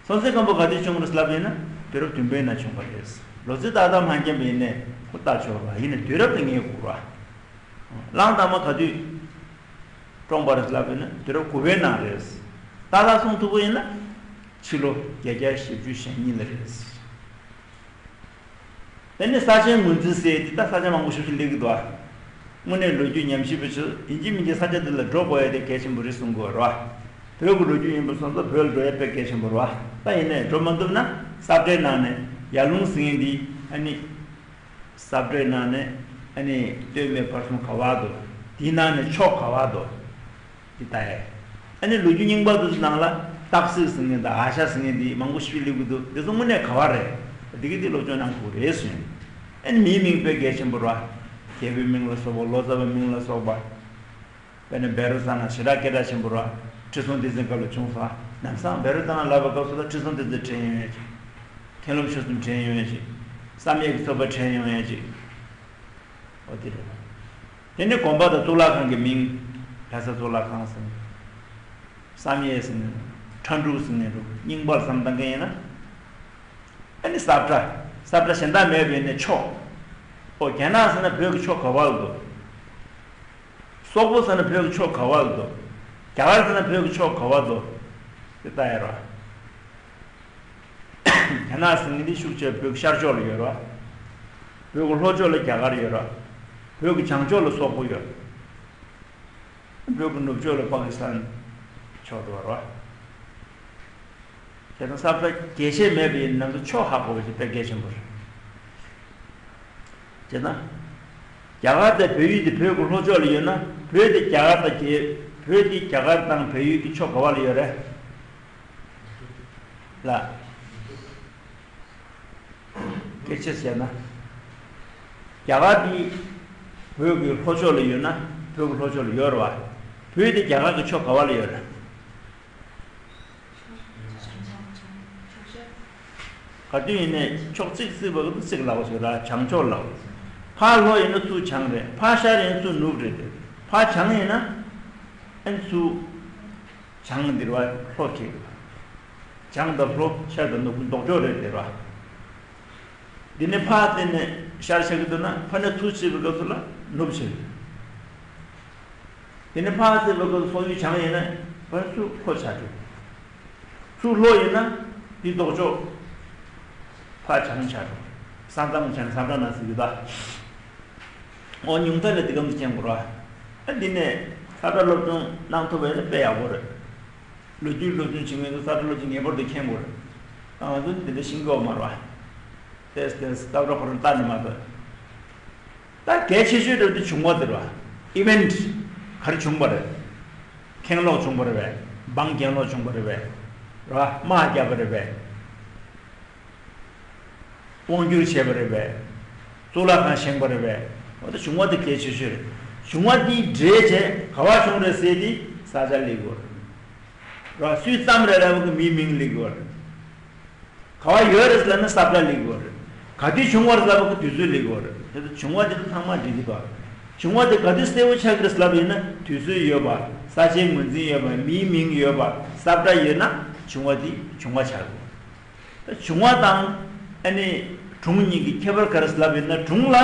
སྲོང་བཙན་སྒམ་པོ་ག་དུས་བྱུང་རེད་ལབ་ཡིན་ན། དུས་རབས་བདུན་པའི་ནང་བྱུང་བ་རེད། ལོ་ཚིགས་ཏག་ཏག་མ་མཁྱེན་པ་ཡིན་ནའི་ཁོ་ལྟ་ཆོག་ར། ཡིན་ནའི་དུས་རབས་དེ་ངེས་དགོས་ར། གླང་དར་མ་ག་དུས་བཀྲོངས་པ་རེད་ལབ་ཡིན་ན་དུས་རབས་དགུ་པའི་ནང་རེད། ཏག་ཏག་གསུང་ཐུབ་པ་ཡིན་ན་ཕྱི་ལོ་བརྒྱད་བརྒྱ་བཞི་བཅུ་ཞེ་གཉིས་ལ་རེད། དེ་ནི་ས་ཆའི་ངོས་འཛིན་ཟེར་དེ་ད་ས་ཆ་མང་པོ་ཞིག་ཏུ་སླེབས་ཀྱི་འདུག་ཨ། དངོས་གནས་ལོ་རྒྱུས་ཉམས་ཞིབ་པ་ཚོས་ཡིན་གཅིག་མིན་གཅིག་ས་ཆ་དེ་ལ་འགྲོ་དགོས་ཡ་དེ་གལ་ཆེན་པོ་རེད་གསུང་གི་ཡོད་རེད་བ། བོད་ཀྱི་ལོ་རྒྱུས་ཡིན་པ་སོང་ཙང་བོད་ལ་འགྲོ་ཡ་དཔེ་གལ་ཆེན་པོ་རེད་བ། ད་ཡིན་ནའི་འགྲོ་མ་ཐུབ་ན་ས་བཀྲའི་ནང་ནས་ཡར་ཀླུང་ཟེར་མཁན་འདི་ཨ་ནི། ས་བཀྲའི་ནང་ནས་ཨ་ནི་སྟོད་སྨད་བར་གསུམ་ག་བར་འདུག་དེའི་ནང་ནས་ཕྱོགས་ག་བར་འདུག་འདི་ལྟ་ཡས། ཨ་ནི་ལོ་རྒྱུས་རྙིང་པ་དེ་ཚོ་ནང་ལ་སྟག་གཟིག་ཟེར་མཁན་དང་ཨ་ཤ་ཟེར་མཁན་འདི་མང་པོ་ཞིག་སླེབས་ཀྱི་འདུག་དེ་ཚོ་དངོས་གནས་ག་བ་རེད། འདི་གི་འདི་སློབ་སྦྱོང་གནང་དགོས་རེད་ཟེར། ཨ་ནི་མིའི་མིང་དཔེ་གལ་ཆེན་པོ་རེད་བ། རྒྱལ་པོའི་མིང་ལ་སོགས་པ་ལོ་ཙཱ་བའི་མིང་ལ་སོགས་པ། དཔེར་ན་བཻ་རོ་ཙ་ན་ཞེ་དྲག་སྐད་གྲགས་ཆེན་པོ་རེད་བ། ཁྲི་སྲོང་ལྡེ་བཙན་སྐབས་ལ་བྱུང་སོང་ཨ། ལམ་སང་བཻ་རོ་ཙ་ན་ལབ་པའི་སྐབས་སུ་ལ་ཁྲི་སྲོང་ལྡེ་བཙན་དྲན་ཡོང་ཡས་ཅིག་མཁན་སློབ་ཆོས་གསུམ་དྲན་ཡོང་ཡས་ཅིག་བསམ་ཡས་ཀྱི་ཚོགས་པ་དྲན་ཡོང་ཡས་ཅིག་འོ་དེ་རེད། དེ་ནས་དགོན་པ་དང་གཙུག་ལག་ཁང་གི་མིང་། ལྷ་ས་གཙུག་ལག་ཁང་ཟེར་ནས། བསམ་ཡས་ཟེར་ནས། ཁྲ་འབྲུག་ཟེར་ནས་འགྲོ་རྙིང་པར་བསམ་བཏང་མཁན་ཡིན་ན། ཨ་ནི་ས་བཀྲ། ས་བཀྲ་གཞན་དག་མེད་པ་ཡིན་ནའི་ཕྱོགས། ཨོ་རྒྱ་ནག་ཟེར་ན་བོད་ཀྱི་ཕྱོགས་ག་བ་ལ་འདུག་སོག་པོ་ཟེར་ན་བོད་ཀྱི་ཕྱོགས་ག་བ་ལ་འདུག་རྒྱ་གར་ཟེར་ན་བོད་ཀྱི་ཕྱོགས་ག་བ་ལ་འདུག་དེ་ལྟ་ཡ་ར། རྒྱ་ནག་ཟེར་མཁན་འདི་ཤུགས་ཆེ་བོད་ཀྱི་ཤར་ཕྱོགས་ལ་ཡོད་ར། བོད་ཀྱི་ལྷོ་ཕྱོགས་ལ་རྒྱ་གར་ཡོད་ར། བོད་ཀྱི་བྱང་ཕྱོགས་ལ་སོག་པོ་ཡོད། བོད་ཀྱི་ནུབ་ཕྱོགས་ལ་པ་ཀི་སི་ཐན་ཕྱོགས་འགྲོ་བ་ར། བྱས་ཙང་ས་བཀྲ་རྒྱས་བཤད་མེད་པ་ཡིན་ན་ང་ཚོ་ཕྱོགས་ཧ་གོ་བ་ཞིག་དཔེ་གལ་ཆེན་པོ་རེད། བྱས་ཙང་། རྒྱ་གར་དང་བལ་ཡུལ་དེ་བོད་ཀྱི་ལྷོ་ཕྱོགས་ལ་ཡོད་ན་བོད་དེ་རྒྱ་གར་དང་རྒྱལ་བོད་དེ་རྒྱ་གར་དང་བལ་ཡུལ་གྱི་ཕྱོགས་ག་བ་ལ་ཡོད་རེད། ལ། སྐད་ཆ་བཤད་ན། རྒྱ་གར་འདི་བོད་ཀྱི་ལྷོ་ཕྱོགས་ལ་ཡོད་ན་བོད་ཀྱི་ལྷོ་ཕྱོགས་ལ་ཡོད་རེད་བ། བོད་དེ་རྒྱ་གར་གྱི་ཕྱོགས་ག་བ་ལ་ཡོད་རེད། ག་དུས་ཡིན་ནའི་ཕྱོགས་གཅིག་བརྩིས་པ་གི་གཅིག་ལབ་ཞིག་ར་བྱང་ཕྱོགས་ལབ། ཕར་ལྷོ་ཡིན་ན་ཚུར་བྱང་རེད། ཕར་ཤར་ཡིན་ན་ཚུར་ནུབ་རེད་དེ། ཕར་བྱང་ཡིན་ན་ཨན་ཚུར། བྱང་འདིར་བ་ལྷོ་ཁེགས། བྱང་དང་ལྷོ་ཤར་དང་ནུབ་ཀྱི་ལྡོག་ཕྱོགས་རེད་དེ་ར། འདི་ནས་ཕར་བལྟས་ནས་ཤར་ཆགས་ཀྱི་འདུག་ན་ཕར་ནས་ཚུར་ཆགས་པའི་སྐབས་སུ་ལ་ནུབ་ཆགས། འདི་ནས་ཕར་བལྟས་པའི་སྐབས་སུ་སོག་ཡུལ་བྱང་ཡིན་ན་ཕར་ཚུར་ལྷོ་ཆགས་འགྲོ། ཚུར་ལྷོ་ཡིན་ན་འདི་ལྡོག་ཕྱོགས་ཕར་བྱང་ཆགས་འགྲོ། ས་མཚམས་བྱང་ས་མཚམས་ན་ཟེར་གྱི་ད། ཨོ་ཉུང་མཐའ་ལ་འདི་གམ་དུ་མཁྱེན་དགོས་ར། ཨ་འདི་ནས་ས་བཀྲ་སློབ་སྦྱོང་གནང་ཐུབ་པ་ཡིན་ན་དཔེ་ཡག་པོ་རེད། ལོ་རྒྱུས་སློབ་སྦྱོང་བྱེད་མཁན་ཚོ་ས་བཀྲ་སློབ་སྦྱོང་ངེས་པར་དུ་མཁྱེན་དགོས་རེད། ང་ཚོ་འདི་འདྲ་ཤེས་ཀྱི་ཡོད་མ་རེད་བ། ཏེས་ཏེས་ས་བཀྲ་ཁོ་རང་ལྟ་ནི་མ་གཏོགས། ད་གལ་ཆེ་ཤོས་དེ་བྱུང་བ་དེ་རེད་བ། ཨི་ཝེན་ཊི་ག་རེ་བྱུང་བ་རེད། གྱེན་ལོག་བྱུང་བ་རེད་བས། འབངས་གྱེན་ལོག་བྱུང་བ་རེད་བས། རེད་བ། དམག་བརྒྱབ་པ་རེད་བས། དབང་བསྒྱུར་བྱས་པ་རེད་པས། གཙུག་ལག་ཁང་བཞེངས་པ་རེད་པས། འོ་ད་བྱུང་བ་དེ་གལ་ཆེ་ཤོས་རེད། བྱུང་བ་དེའི་འགྲེལ་བྱས་ག་བ་བྱུང་རེད་ཟེར་དེ་ས་ཆ་སླེབས་དགོས་རེད། ར་སུས་བརྩམས་རེད་ལབ་གི་མིའི་མིང་སླེབས་དགོས་རེད། ག་བ་ཡོད་རེད་ཟེར་ན་ས་བཀྲ་སླེབས་དགོས་རེད། ག་དུས་བྱུང་བ་རེད་ལབ་གི་དུས་ཚོད་སླེབས་དགོས་རེད། དེ་ཚོ་བྱུང་བ་དེ་ཚོ་ཚང་མ་འགྲིག་གི་འདུག་བྱུང་བ་དེ་ག་དུས་གསལ་བོ་ཆགས་ཀྱི་རེད་ལབ་ཡིན་ན་དུས་ཚོད་ཡོད་པ། ས་ཆའི་ངོས་འཛིན་ཡོད་པ། མིའི་མིང་ཡོད་པ། ས་བཀྲ་ཡོད་ན་བྱུང་བ་དེ་བྱུང་བ་ཆགས་དགོས། བྱུང་བ་དང་ཨ་ནི་སྒྲུང་གཉིས་ཀྱི་ཁྱད་པར་ག་རེ་ལབ་ཡིན་ན་སྒྲུང་ལ་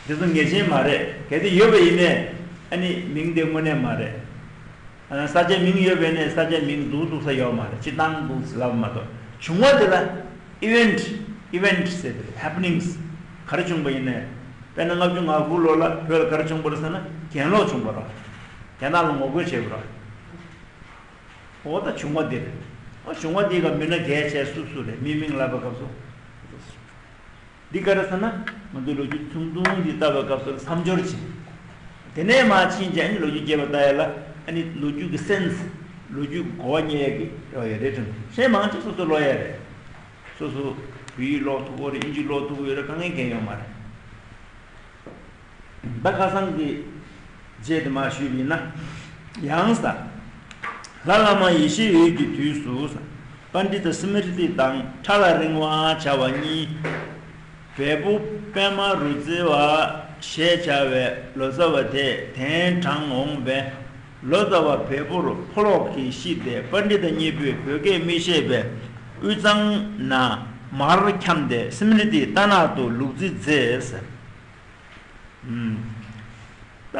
འདི་ཚོ་ངེས་ཅན་མ་རེད། གལ་ཏེ་ཡོད་པ་ཡིན་ནའི་ཨ་ནི་མིང་དེ་དངོས་གནས་མ་རེད། ཨ་ས་ཆའི་མིང་ཡོད་པ་ཡིན་ནའི་ས་ཆའི་མིང་འདུག་འདུག་ས་ཡོད་མ་རེད། སྤྱིར་བཏང་འདུག་ཟེར་ལབ་མ་གཏོགས་བྱུང་བ་དེ་ལ་ཨི་ཝེན་ཊི་ཨི་ཝེན་ཊི་ཟེར་དེ་ཧེ་པ་ནིང་སི་ག་རེ་བྱུང་པ་ཡིན་ནའི་དཔེར་ན་ལྔ་བཅུ་ང་དགུ་ལོ་ལ་བོད་ལ་ག་རེ་བྱུང་པ་རེད་ཟེར་ན་གྱེན་ལོག་བྱུང་པ་རེད། རྒྱ་ནག་ལ་ངོ་རྒོལ་བྱས་པ་རེད། འོ་ད་བྱུང་བ་འདི་རེད། འོ་བྱུང་བ་འདི་ག་མི་སྣ་གལ་ཆེ་སུ་སུ་རེད། མི་མིང་ལབ་པའི་སྐབས་སུ། འདི་ག་རེ་ཟེར་ན་ང་ཚོས་ལོ་རྒྱུས་ཐུང་ཐུང་འདི་ལྟ་བའི་སྐབས་སུ་མཚམས་སྦྱོར་བྱེད། དེ་ནས་མར་ཕྱིན་རྗེས་ཨ་ནི་ལོ་རྒྱུས་རྒྱས་པ་ལྟ་ཡ་ལ་ཨ་ནི་ལོ་རྒྱུས་ཀྱི་སེན་སི། ལོ་རྒྱུས་ཀྱི་གོ་བ་རྙེད་ཡ་གི་རེ་བ་ཡོད་རེད་དྲན། གཞན་མང་ཆེ་སོ་སོ་ཀློག་ཡ་རེད། སོ་སོ་བོད་ཡིག་ཀློག་ཐུབ་ཀྱི་རེད། དཀའ་ངལ་གང་ཡང་ཡོད་མ་རེད། ད་ཁ་སང་གི་རྗེས་དེ་མར་ཞུས་པ་ཡིན་ན། ཡང་ས། ལྷ་བླ་མ་ཡེ་ཤེས་འོད་ཀྱི་དུས་སུ་ས། པཎྜི་ཏ་སི་མྲི་ཏི་དང་ཕྲ་ལ་རིང་བ་བྱ་བ་གཉིས། བལ་པོ་པདྨ་རུ་རྩེ་བ་ཞེས་བྱ་བའི་ལོ་ཙཱ་བ་དེས་གདན་དྲངས་འོངས་པས། ལོ་ཙཱ་བ་བལ་པོར་ཕོ་ལོག་གིས་ཤི་སྟེ་པཎྜི་ཏ་གཉིས་པོས་བོད་སྐད་མི་ཤེས་པས། དབུས་གཙང་ན་མར་འཁྱམས་ཏེ་སིམ་རི་ཏི་རྟ་ནག་ཏུ་ལུག་རྫི་མཛེས་ཟེར། ད།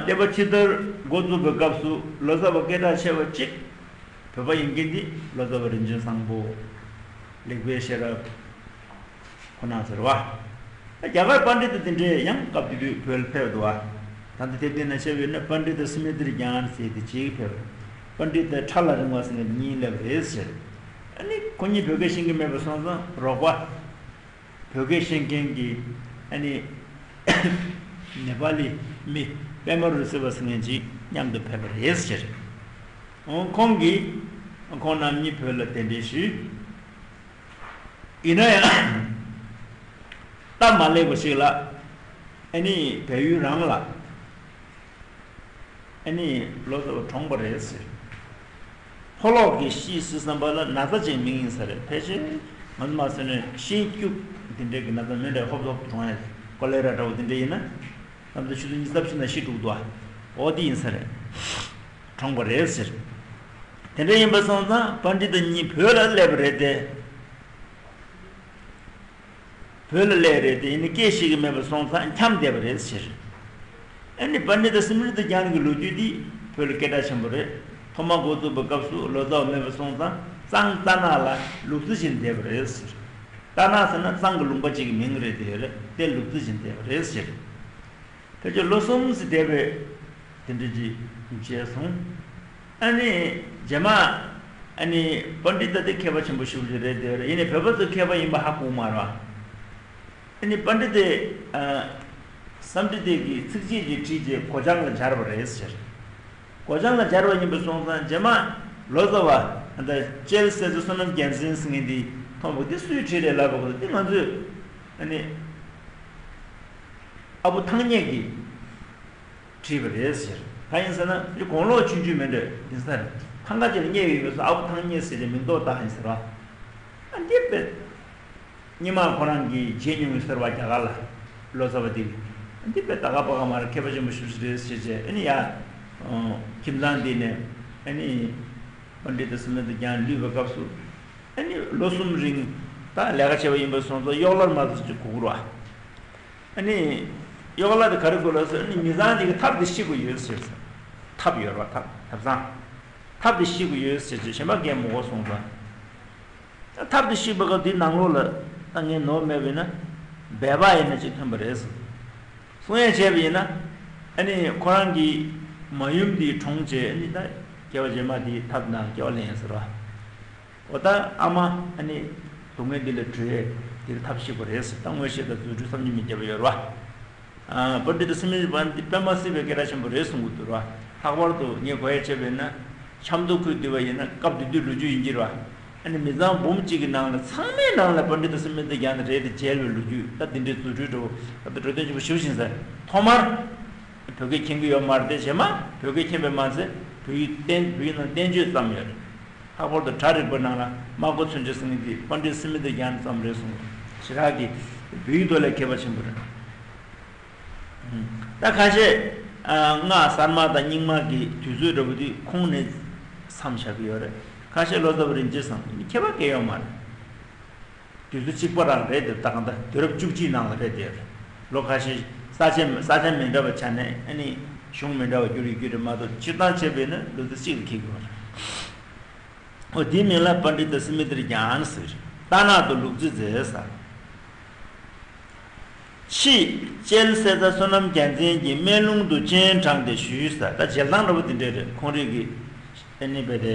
སྡེ་པ་ཕྱི་དར་འགོ་བཙུགས་པའི་སྐབས་སུ་ལོ་ཙཱ་བ་སྐད་གྲགས་ཆེ་བ་གཅིག་བོད་པ་ཡིན་མཁན་འདི་ལོ་ཙཱ་བ་རིན་ཆེན་བཟང་པོ། ལེགས་པའི་ཤེས་རབ། ཁོ་ན་ཟེར་བ། རྒྱ་གར་པཎྜི་ཏ་དེ་འདྲས་ཡང་སྐབས་དེ་དུས་བོད་ལ་ཕེབས་འདུག་བ། ད་ལྟ་དེབ་དེ་ན་བཤད་ཡོད་ན་པཎྜི་ཏ་སི་མི་ཏྲི་ཛྙཱ་ན་ཟེར་དེ་གཅིག་ཕེབས། པཎྜི་ཏ་ཁྲ་ལ་རིང་བ་ཟེར་ནས་གཉིས་སླེབས་རེད་ཟེར། ཨ་ནི་ཁོ་གཉིས་བོད་སྐད་ཤེས་ཀྱི་མེད་པ་སོང་ཙང་རོགས་པ། བོད་སྐད་ཤེས་མཁན་གྱི་ཨ་ནི་ནེ་པ་ལི་མི་པད་མ་རུ་སི་བ་ཟེར་མཁན་གཅིག་མཉམ་དུ་ཕེབས་པ་རེད་ཟེར། ཁོང་གིས་ཁོང་རྣམ་གཉིས་བོད་ལ་གདན་འདྲེན་ཞུས། ཡིན་ན་ཡང་སྟབས་མ་ལེགས་པ་ཞིག་ལ་ཨ་ནི་བལ་ཡུལ་རང་ལ་ཨ་ནི་ལོ་ཙཱ་བ་གྲོངས་པ་རེད་ཟེར། ཕོ་ལོག་གིས་ཤི་ཟེར་བསམ་པ་ལ་ན་ཚ་ཅིག་མིང་ཡིན་ས་རེད། ཕལ་ཆེར་ང་ཚོ་མ་ཟེར་ནས་ཤིང་སྐྱུག་འདི་འདྲའི་གི་ན་ཚ་མི་འདྲ་ཧོབ་ཧོབ་གྲོངས་ཡ་ཀོ་ལེ་ར་འདྲ་བོ་འདི་འདྲ་ཡིན་ན། ནམ་ཟླ་ཆུ་ཚོད་ཉི་ཤུ་རྩ་བཞི་ན་ཤི་འགྲོ་གི་འདུག་ཨ། འོ་འདི་ཡིན་ས་རེད། གྲོངས་པ་རེད་ཟེར། དེ་འདྲ་ཡིན་པ་སོང་ཙང་པཎྜི་ཏ་གཉིས་བོད་ལ་སླེབས་པ་རེད་དེ། བོད་ལ་སླེབས་རེད་དེ་ཡིན་ནི་སྐད་ཤེས་ཀྱི་མེད་པ་སོང་ཙང་འཁྱམས་བསྡད་པ་རེད་ཟེར། ཨ་ནི་པཎྜི་ཏ་སི་མི་རི་ཏ་ཛྙཱ་ན་གི་ལོ་རྒྱུས་འདི་བོད་ལ་སྐད་གྲགས་ཆེན་པོ་རེད། ཐོག་མ་འགོ་བཙུགས་པའི་སྐབས་སུ་ལོ་ཙཱ་བ་མེད་པ་སོང་ཙང་གཙང་རྟ་ནག་ལ་ལུག་རྫི་བྱས་བསྡད་པ་རེད་ཟེར། རྟ་ནག་ཟེར་ན་གཙང་གི་ལུང་པ་གཅིག་གི་མིང་རེད་དེ་རེད་དེ་ལུག་རྫི་བྱས་བསྡད་པ་རེད་ཟེར། ཕལ་ཆེར་ལོ་གསུམ་ཙམ་འདས་པའི་དེ་འདྲ་ཅིག་བྱས་སོང་། ཨ་ནི་རྗེས་མ་ཨ་ནི་པཎྜི་ཏ་དེ་མཁས་པ་ཆེན་པོ་ཞེ་པོ་ཅིག་རེད་དེ་རེད། ཡིན་ནའི་བོད་པ་ཚོ་མཁས་པ་ཡིན་པ་ཧ་གོ་མ་རེད་བ། ཨ་ནི་པཎྜི་ཏས་ཨ་སཾ་སྐྲྀ་ཏ་གི་ཚིགས་བཅད་ཅིག་བྲིས་རྗེས་སྒོ་བྱང་ལ་སྦྱར་བ་རེད་ཟེར། སྒོ་བྱང་ལ་སྦྱར་བ་ཡིན་པ་སོང་ཙང་རྗེས་མ་ལོ་ཙཱ་བ་ཨ་ད་ལྕེ་སེ་ཚོ་བསོད་ནམས་རྒྱལ་མཚན་ཟེར་མཁན་དེ་མཐོང་བ་དེ་སུས་བྲིས་རེད་ལབ་པ་གོ་དེ་ང་ཚོས་ཨ་ནི། ཨ་བུ་ཐང་ཉེ་གིས་བྲིས་པ་རེད་ཟེར། གང་ཡིན་ཟེར་ན་དེ་དགུང་ལོ་ཆུང་ཆུང་མིན་འདྲ་ཡིན་ས་རེད། ཐང་ག་ཅིག་ལ་བསྙེས་ཡོད་པས་སོ་ཨ་བུ་ཐང་ཉེ་ཟེར་ཏེ་མིང་འདོགས་བཏགས་ཡིན་ཟེར་བ། ཨ་འདི་དཔེ། སྔོན་མ་ཁོ་རང་གིས་བརྗེད་མྱོང་ཡོད་ཟེར་བ་རྒྱ་གར་ལ། ལོ་ཙཱ་བ་དེ། ཨ་འདི་དཔེ་ད་ག་པ་ག་མ་རེད། མཁས་པ་ཆེན་པོ་ཞེ་པོ་ཅིག་རེད་ཟེར་བྱས་ཨ་ནི་ཡ། ཁྱིམ་ཚང་འདི་ནས་ཨ་ནི། པཎྜི་ཏ་སི་མི་རི་ཏ་ཛྙཱ་ན་ལུས་པའི་སྐབས་སུ། ཨ་ནི་ལོ་གསུམ་རིང་ད་ལས་ཀ་བྱས་པ་ཡིན་པ་སོང་ཙང་གཡོག་ལར་མ་ཚོ་ཅིག་གོ་གི་རེད་བ། ཨ་ནི། གཡོག་ལ་དེ་ག་རེ་དགོས་ལབ་ཟེར་ཨ་ནི་མི་ཚང་གཅིག་གི་ཐབ་དེ་ཤི་དགོས་ཡོད་ཟེར། ཐབ་ཡོད་རེད་བ། ཐབ་ཐབ་ཚང་། ཐབ་དེ་ཤི་དགོས་ཡོད་ཟེར་ཅེས་གཞན་པ་གས་མི་གོ་སོང་ཙང་། ཐབ་དེ་ཤི་བ་ག་དེའི་ནང་ལོགས་ལ་ད་ངས་ནོར་མེད་པ་ཡིན་ན། སྦལ་པ་ཡིན་ན་ཅིག་ཐོན་པ་རེད་ཟེར། གསུང་ཡས་བྱས་པ་ཡིན་ན། ཨ་ནི་ཁོ་རང་གི་མ་ཡུམ་དེའི་གྲོངས་རྗེས་ཨ་ནི་ད་སྐྱེ་བ་རྗེས་མ་དེའི་ཐབ་ནང་སྐྱེ་བ་ལེན་ཟེར་བ། འོ་ད་ཨ་མ་ཨ་ནི་སྡུག་བསྔལ་འདི་ལས་གྲོལ་ཡས་དེར་ཐབས་ཤེས་པ་རེད་ཟེར། ད་མངོན་ཤེས་དང་རྫུ་འཕྲུལ་བསམ་གྱིས་མི་ཁྱབ་པ་ཡོད་རེད་བ། ཨ་པཎྜི་ཏ་སི་མི་རི་ཏ་ཛྙཱ་ན་འདི་དཔེ་མ་སྲིད་པའི་སྐད་གྲགས་ཆེན་པོ་རེད་གསུང་གི་འདུག་ར། ལྷག་པར་དུ་ངས་གོ་ཡ་བྱས་པས་ན་ཆབ་མདོ་ཁུལ་འདི་བ་ཡིན་ན་སྐབས་དེ་དུས་ལོ་རྒྱུས་ཡིན་གྱི་ར། ཨ་ནི་མི་ཚང་འབུམ་གཅིག་གི་ནང་ལ་ཚང་མའི་ནང་ལ་པཎྜི་ཏ་སི་མི་རི་ཏ་ཛྙཱ་ན་རེད་དེ་མཇལ་བའི་ལོ་རྒྱུས་ད་འདི་འདྲའི་རྫུ་འཕྲུལ་འདྲ་བོ་ད་ལྟ་འགྲོ་དོན་ཆེན་པོ་ཞེ་པོ་ཅིག་ཡིན་ས་རེད། ཐོག་མར་བོད་སྐད་མཁྱེན་གྱི་ཡོད་མ་རེད་དེ་རྗེས་མ་བོད་སྐད་མཁྱེན་པས་མ་ཚད་བོད་ཡིག་བསྟན་བོད་ཡིག་ནང་བསྟན་བཅོས་བརྩམས་ཡོད་རེད། ལྷག་པར་དུ་གྲྭ་རིག་པ་ནང་ལ་སྨྲ་སྒོ་མཚོན་བྱེད་ཟེར་མཁན་དེ་པཎྜི་ཏ་སི་མི་རི་ཏ་ཛྙཱ་ན་ཙམ་རེད་གསུངས། ཞེ་དྲག་གི་བོད་ཡིག་ཐོག་ལ་མཁས་པ་ཆེན་པོ་རེད། ད་ཁ་ཤས་སྔགས་གསར་མ་དང་རྙིང་མ་གི་དུས་ཚོད་འདྲ་པོ་དེ་ཁོང་ནས་མཚམས་བཞག་གི་ཡོད་རེད། ཁ་ཤས་ལོ་ཙཱ་བ་རིན་ཆེན་བཟང་མཁས་པ་སྐད་ཡོད་མ་རེད། དུས་ཚོད་གཅིག་པ་རང་རེད་དེ་ད་གང་ལྟར་དུས་རབས་བཅུ་གཅིག་ནང་ལ་རེད་དེ། ལོ་ཁ་ཤས་ས་ཆ་ས་ཆ་མི་འདྲ་བ་ཆ་ནས་ཨ་ནི་གཞུང་མི་འདྲ་བ་བསྒྱུར་ཡོད་རྒྱུ་རེད་མ་གཏོགས་སྤྱིར་བཏང་བྱས་པས་ན་ལོ་ཙཱ་གཅིག་ལ་འཁེལ་གྱི་ཡོད་རེད། འོ་དེའི་མིང་ལ་པཎྜི་ཏ་སི་མི་ཏྲི་ཛྙཱ་ན་ཟེར། རྟ་ནག་ཏུ་ལུག་རྫི་མཛེས་ཟེར། ཕྱིས་ལྕེ་སེ་ཚ་བསོད་ནམས་རྒྱལ་མཚན་གྱིས་སྨན་ལུང་དུ་སྤྱན་དྲངས་ཏེ་ཞུས་ཟེར། ད་མཇལ་སྟངས་འདྲ་པོ་དེ་འདྲས་རེད། ཁོང་རིགས་ཀྱི་ཨ་ནི་བས་དེ་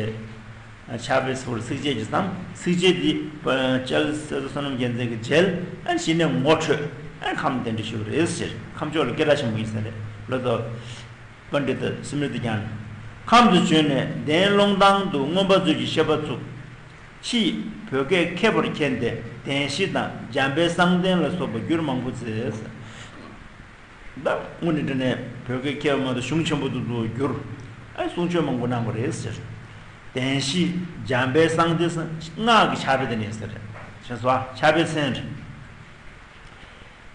ཕྱག་དཔེ་ཟུར་ཚིགས་བཅད་ཀྱི་ཙམ་ཚིགས་བཅད་འདི་ལྕེ་སེ་ཚ་བསོད་ནམས་རྒྱལ་མཚན་གྱིས་མཇལ། ཨ་ནི་གཞི་ནས་ངོ་འཕྲོད། ཨ་ནི་ཁམས་གདན་འདྲེན་ཞུས་པ་རེད་ཟེར། ཁམས་ཕྱོགས་ལ་སྐད་གྲགས་ཆེན་པོ་ཡིན་ས་རེད། ལོ་ཏོ། པཎྜི་ཏ་སི་མི་རི་ཏ་ཛྙཱ་ན། ཁམས་སུ་བྱོན་ནས་གདན་ཀློང་ཐང་དུ་མངོན་པ་མཛོད་ཀྱི་བཤད་པ་བཙུགས། ཕྱིས་བོད་སྐད་མཁས་པོར་མཁྱེན་ཏེ་གདན་བཞི་དང་འཇམ་དཔལ་གསང་བསྟན་ལ་སོགས་པ་བསྒྱུར་མང་པོ་མཛད། ད་དངོས་གནས་དྲང་གནས་བོད་སྐད་མཁས་པ་མ་གཏོགས་གཞུང་ཆེན་པོ་དེ་ཚོ་བསྒྱུར། ཨ་གསུང་ཆོས་མང་པོ་གནང་བ་རེད་ཟེར། གདན་བཞི་འཇམ་དཔལ་གསང་བསྟན་སྔགས་ཀྱི་ཕྱག་དཔེ་དེ་ནས་ཟེར། ཞེས་སོགས་ཕྱག་དཔེ་ཚན་རེད།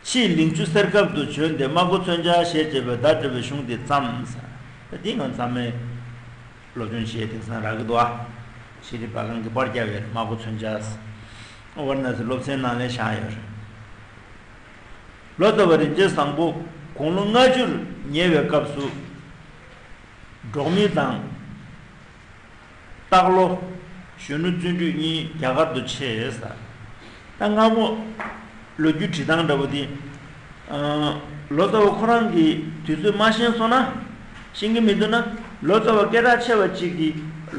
ཕྱིས་ལིང་ཆུ་གསེར་ཁབ་ཏུ་བྱོན་ཏེ་སྨྲ་སྒོ་མཚོན་ཆ་ཞེས་བྱ་བའི་བརྡ་སྤྲད་པའི་གཞུང་དེ་བརྩམས། ད་འདི་ང་ཚང་མས་སློབ་སྦྱོང་བྱས་དེང་སང་རག་གི་འདུག་ཨ། ཤེས་རིག་པ་ཁང་གིས་པར་བརྒྱབ་ཡོད་རེད། སྨྲ་སྒོ་མཚོན་ཆ། ཝཱ་ར་ཎ་སི་སློབ་ཚན་ནང་ལ་བཞག་ཡོད་རེད། ལོ་ཙཱ་བ་རིན་ཆེན་བཟང་པོ་དགུང་ལོ་ལྔ་བཅུར་ཉེ་བའི་སྐབས་སུ། འབྲོག་མི་དང་། སྟག་ལོ། གཞོན་ནུ་བརྩོན་འགྲུས་གཉིས་རྒྱ་གར་དུ་ཆས་ཟེར། ད་སྔ་མོ་ལོ་རྒྱུས་འབྲི་སྟངས་འདྲ་པོ་དེ། ཨ། ལོ་ཙཱ་བ་ཁོ་རང་གིས་དུས་ཚོད་མ་ཤེས་སོང་ན། ཤེས་ཀྱི་མི་འདུག་ན། ལོ་ཙཱ་བ་སྐད་གྲགས་ཆེ་བ་གཅིག་གི་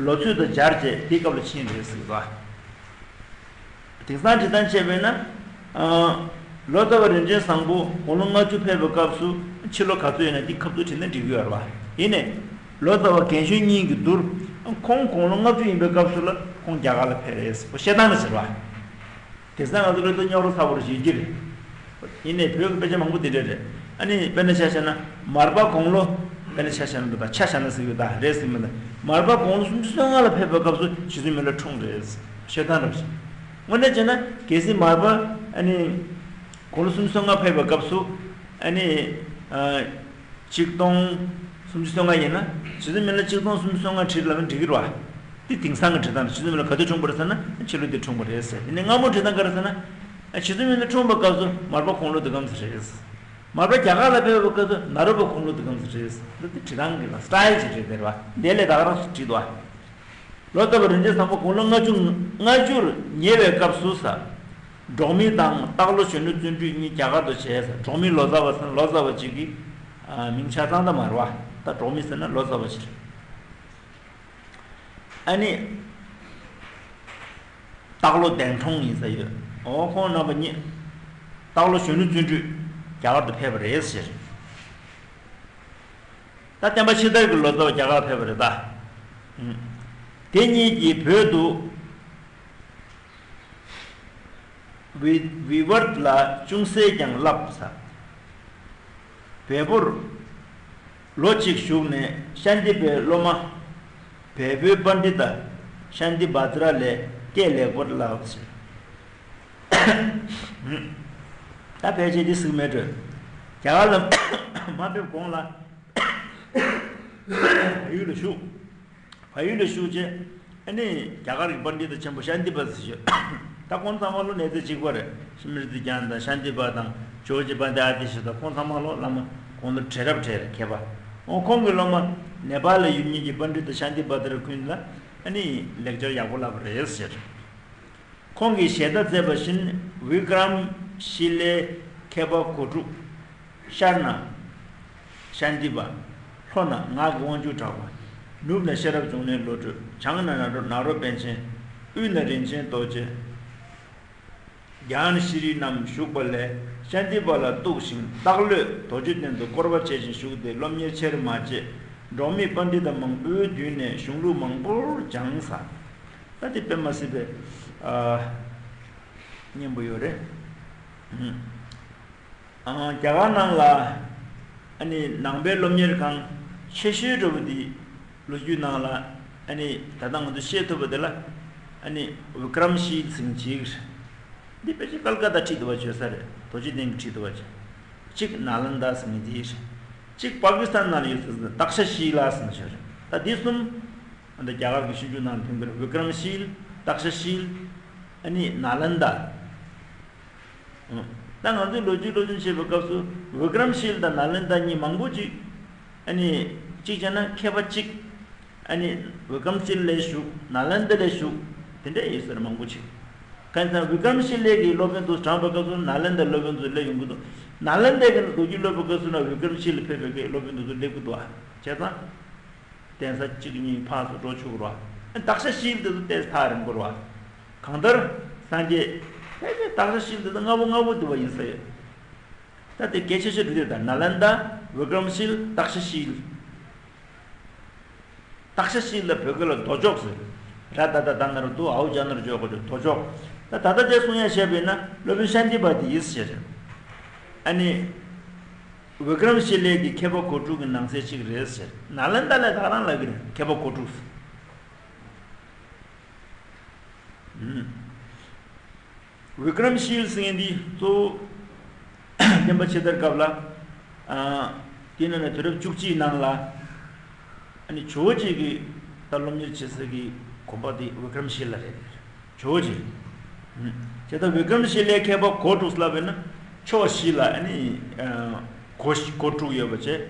ལོ་ཚོད་དང་སྦྱར་བྱས་དེའི་སྐབས་ལ་ཕྱིན་རེད་ཟེར་གི་འདུག་ཨ། དེང་སང་འབྲི་སྟངས་བྱས་པས་ན། ཨ། ལོ་ཙཱ་བ་རིན་ཆེན་བཟང་པོ་དགུང་ལོ་ལྔ་བཅུ་ཕེབས་པའི་སྐབས་སུ་ཕྱི་ལོ་ག་ཚོད་ཡིན་ན་འདི་ཁ་ཐུག་བྲིས་ན་འགྲིག་གི་ཡོད་རེད་བ། ཡིན་ནའི། ལོ་ཙཱ་བ་རྒན་གཞོན་གཉིས་ཀྱི་བསྡུར། ཁོང་དགུང་ལོ་ལྔ་བཅུ་ཡིན་པའི་སྐབས་སུ་ལ་ཁོང་རྒྱ་གར་ལ་ཕེབས་རེད་ཟེར། ཁོ་བཤད་སྟངས་ལ་ཟེར་བ། དེང་སང་ང་ཚོ་ལོ་ཙཱ་རྙོག་རོ་ཚ་པོ་རེ་ཞིག་ཡོད་ཀྱི་རེད། ཡིན་ནའི་བོད་ཀྱི་དཔེ་ཆ་མང་པོ་དེ་འདྲ་རེད། ཨ་ནི་དཔེར་ན་ཆ་བཞག་ན་མར་པ་དགུང་ལོ། དཔེར་ན་ཆ་བཞག་ན་འདུག་ད་ཆ་བཞག་ན་ཟེར་གི་ད་རེད་ཟེར་གི་མིན་ད། མར་པ་དགུང་ལོ་སུམ་ཅུ་སོ་ལྔ་ལ་ཕེབས་པའི་སྐབས་སུ་རྗེ་བཙུན་མི་ལ་འཁྲུངས་རེད། བཤད་སྟངས་འདྲ་པོ་ཞིག་དངོས་གནས་བྱས་ན་གལ་སྲིད་མར་པ་ཨ་ནི་དགུང་ལོ་སུམ་ཅུ་སོ་ལྔ་ཕེབས་པའི་སྐབས་སུ་ཨ་ནི་ཨ་ཆིག་སྟོང་སུམ་ཅུ་སོ་ལྔ་ཡིན་ན་རྗེ་བཙུན་མི་ལ་ཆིག་སྟོང་སུམ་ཅུ་སོ་ལྔ་བྲིས་ལབ་ན་འགྲིག་གི་རེད་བ། འདི་དེང་སང་གི་འབྲི་སྟངས་རེད། རྗེ་བཙུན་མི་ལ་ག་དུས་འཁྲུངས་པ་རེད་ཟེར་ན་ཕྱི་ལོ་འདིར་འཁྲུངས་པ་རེད་ཟེར། དེ་ནས་སྔ་མོ་འབྲི་སྟངས་ག་རེ་ཟེར་ན། རྗེ་བཙུན་མི་ལ་འཁྲུངས་པའི་སྐབས་སུ་མར་པ་དགུང་ལོ་འདི་གམ་ཟེར་རེད། མར་པ་རྒྱ་གར་ལ་ཕེབས་པའི་སྐབས་སུ་ནཱ་རོ་པ་དགུང་ལོ་འདི་གམ་ཟེར་རེད། འདི་འདི་འབྲི་སྟངས་ཀྱི་ལ་སི་ཊའིལ་ཅིག་རེད་ཟེར་བ། འདི་ལས་ད་ག་རང་བྲིས་འདུག་བ། ལོ་ཙཱ་བ་རིན་ཆེན་བཟང་པོ་དགུང་ལོ་ལྔ་བཅུ་ལྔ་བཅུར་ཉེ་བའི་སྐབས་སུ་ཟེར། འབྲོག་མི་དང་སྟག་ལོ་གཞོན་ནུ་བརྩོན་འགྲུས་གཉིས་རྒྱ་གར་དུ་བྱས་ཟེར། འབྲོག་མི་ལོ་ཙཱ་བ་ཟེར་ན་ལོ་ཙཱ་བ་ཅིག་གི་ཨ་མིང་ཆ་ཚང་ད་མ་རེད་བ། ད་འབྲོག་མི་ཟེར་ན་ལོ་ཙཱ་བ་ཅིག་རེད། ཨ་ནི། སྟག་ལོ་གདན་མཐོང་ཡིན་ས་ཡོད། འོ་ཁོང་རྣམ་པ་གཉིས། སྟག་ལོ་གཞོན་ནུ་བརྩོན་འགྲུས་རྒྱ་གར་དུ་ཕེབས་པ་རེད་ཟེར། ད་བསྟན་པ་ཕྱི་དར་གྱི་ལོ་ཙཱ་བ་རྒྱ་གར་ཕེབས་པ་རེད་ད། ཨུམ། དེ་གཉིས་ཀྱིས་བོད་དུ། བི་བི་ཝར་ལ་ཅུང་ཟད་ཀྱང་བསླབས་ས། བལ་པོར་ལོ་གཅིག་བཞུགས་ནས་ཤཱནྟི་པའི་སློབ་མ་བལ་པོའི་པཎྜི་ཏ་ཤཱནྟི་བྷ་དྲ་ལས་སྐད་ལེགས་པར་བསླབས་ཟེར། ད་ཕལ་ཆེར་འདི་ཟིག་མེད་འགྲོ། རྒྱ་གར་ལ་མ་ཕེབས་གོང་ལ་བལ་ཡུལ་ལ་བཞུགས། བལ་ཡུལ་ལ་བཞུགས་རྗེས་ཨ་ནི་རྒྱ་གར་གྱི་པཎྜི་ཏ་ཆེན་པོ་ཤཱནྟི་པ་ཟེར་ཞུ། ད་ཁོང་ཚང་མ་ལོ་གནས་ཚད་གཅིག་པ་རེད། སི་མྲི་ཏི་ཛྙཱ་ན་དང་ཤཱནྟི་པ་དང་ཇོ་བོ་རྗེ་པཎྜི་ཏ་ཨ་ཏི་ཤ་དང་ཁོང་ཚང་མ་ལོ་བླ་མ་དགུང་ལོ་བགྲེས་རབས་བགྲེས་རེད་མཁས་པ། འོ་ཁོང་གི་སློབ་མ་ནེ་པཱལ་ལ་ཡོད་མཁན་གྱི་པཎྜི་ཏ་ཤཱནྟི་པ་དེ་ར་ཀུན་ལ་ཨ་ནི་ལེགས་སྦྱར་ཡག་པོ་བསླབས་པ་རེད་ཟེར། ཁོང་གིས་ཞལ་ཏ་མཛད་པ་བཞིན་བི་ཀྲམ་ཤི་ལའི་མཁས་པ་གོ་དྲུག་ཤར་ན་ཤཱནྟི་པ། ལྷོ་ན་ངག་གི་དབང་ཕྱུག་གྲགས་པ། ནུབ་ན་ཤེས་རབ་འབྱུང་གནས་བློ་གྲོས། བྱང་ན་ནཱ་རོ་ནཱ་རོ་པཎ་ཆེན། དབུས་ན་རིན་ཆེན་རྡོ་རྗེ། ཛྙཱ་ན་ཤྲཱི་རྣམས་བཞུགས་པ་ལས་ཤཱནྟི་པ་ལ་གཏུགས་ཤིང་སྟག་ལོས་རྡོ་རྗེ་གདན་དུ་བསྐོར་བ་བྱས་ཤིང་བཞུགས་ཏེ་སློབ་གཉེར་ཆེར་མ་བྱས། འབྲོག་མི་པཎྜི་ཏ་མང་པོའི་མདུན་ནས་གཞུང་ལུགས་མང་པོར་སྦྱངས་ས། ད་དེ་དཔེ་མ་སྲིད་པའི་ཨ་སྙན་པོ་ཡོད་རེད། ཨ། རྒྱ་གར་ནང་ལ་ཨ་ནི་ནང་པའི་སློབ་གཉེར་ཁང་ཆེ་ཤོས་འདྲ་པོ་འདི་ལོ་རྒྱུས་ནང་ལ་ཨ་ནི་ད་ལྟ་ང་ཚོ་ཤེས་ཐུབ་པ་དེ་ལ་ཨ་ནི་བི་ཀྲམ་ཤིལ་ཟེར་མཁན་ཅིག་རེད། འདི་ཕལ་ཆེར་ཀལ་ཀ་ཏ་ཁྲིད་འདུག་པ་བརྗོད་ས་རེད། རྡོ་རྗེ་གདན་གྱིས་ཁྲིད་འདུག་པ་བརྗོད། གཅིག་ནཱ་ལནྡ་ཟེར་མཁན་དེ་རེད། གཅིག་པ་ཀི་སི་ཐན་ནང་ལ་ཡོད་ས་ཟེར་ན་ཏཀ་ཤ་ཤི་ལ་ཟེར་མཁན་ཅིག་རེད། ད་འདི་གསུམ་ཨ་ནི་རྒྱ་གར་གྱི་ཤིང་འབྲུག་ནང་ལ་ཐོན་གྱི་རེད། བི་ཀྲམ་ཤིལ། ཏཀ་ཤ་ཤིལ། ཨ་ནི་ནཱ་ལནྡ། ད་ང་ཚོས་ལོ་རྒྱུས་སློབ་སྦྱོང་བྱེད་པའི་སྐབས་སུ་བི་ཀྲམ་ཤིལ་དང་ནཱ་ལནྡ་གཉིས་མང་པོ་ཅིག་ཨ་ནི་གཅིག་བྱས་ན་མཁས་པ་གཅིག་ཨ་ནི་བི་ཀྲམ་ཤིལ་ལ་བཞུགས། ནཱ་ལནྡ་ལ་བཞུགས། དེ་འདྲ་ཡོད་ས་རེད་མང་པོ་ཅིག་གང་ཡིན་ཟེར་ན་བི་ཀྲམ་ཤིལ་ལའི་གི་སློབ་དཔོན་དུ་དྲངས་པའི་སྐབས་སུ་ནཱ་ལནྡ་སློབ་དཔོན་ཚོ་སླེབས་ཡོང་གི་འདུག་ནཱ་ལནྡ་གི་ལོ་རྒྱུས་སློབ་པའི་སྐབས་སུ་ན་བི་ཀྲམ་ཤིལ་ལ་ཕེབས་པའི་གི་སློབ་དཔོན་དེ་ཚོ་སླེབས་ཀྱི་འདུག་ཨ། བྱས་ཙང་། གདན་ས་གཅིག་གཉིས་ཕར་ཚུར་འགྲོ་ཆོག་གི་རེད་བ། ཏག་ཤ་ཤིལ་དེ་ཚོ་ཏོག་ཙམ་ཐག་རིང་པོ་རེད་བ། གང་ལྟར་སངས་རྒྱས་ཕལ་ཆེར་ཏག་ཤ་ཤིལ་དེ་ཚོ་སྔ་པོ་སྔ་པོ་འདུག་པ་ཡིན་ས་ཡོད། ད་དེ་གལ་ཆེ་ཤོས་འདི་དེ་ད་ནཱ་ལནྡ། བི་ཀྲམ་ཤིལ། ཏག་ཤ་ཤིལ། ཏག་ཤ་ཤིལ་ལ་བོད་སྐད་ལ་རྡོ་ཅོག་ཟེར། ར་ད་བཏགས་རྡ་ན་རོ་རྡོ། འ་འོག་ཅ་ན་རོ་ཅོ་ག་ཅོག་རྡོ་ཅོག་ད་ད་ལྟ་དེ་གསུང་ཡ་བཤད་པས་ན་སློབ་དཔོན་ཤཱནྟི་པ་དེ་ཡིན་ཟེར། ཨ་ནི། བི་ཀྲམ་ཤི་ལའི་གི་མཁས་པ་གོ་དྲུག་གི་ནང་གསེས་གཅིག་རེད་ཟེར། ནཱ་ལནྡ་ལ་ད་རང་ལབ་ཀྱི་རེད། མཁས་པ་གོ་དྲུག་ཟེར། ཨུམ། བི་ཀྲམ་ཤིལ་ཟེར་མཁན་འདི་གཙོ་བོ་བསྟན་པ་ཕྱི་དར་སྐབས་ལ། ཨ། དེ་ནང་ནས་དུས་རབས་བཅུ་གཅིག་ནང་ལ། ཨ་ནི་ཇོ་བོ་རྗེ་གི་ད་སློབ་གཉེར་བྱེད་ས་གི་ གོམ་པ་དེ་བི་ཀྲམ་ཤི་ལ་རེད། ཇོ་བོ་རྗེ། བྱས་ཙང་བི་ཀྲམ་ཤི་ལའི་མཁས་པ་གོ་དྲུག་ལབ་པས་ན་ཕྱོགས་བཞི་ལ་ཨ་ནི་གོ་གོ་དྲུག་ཡོད་པ་བྱས།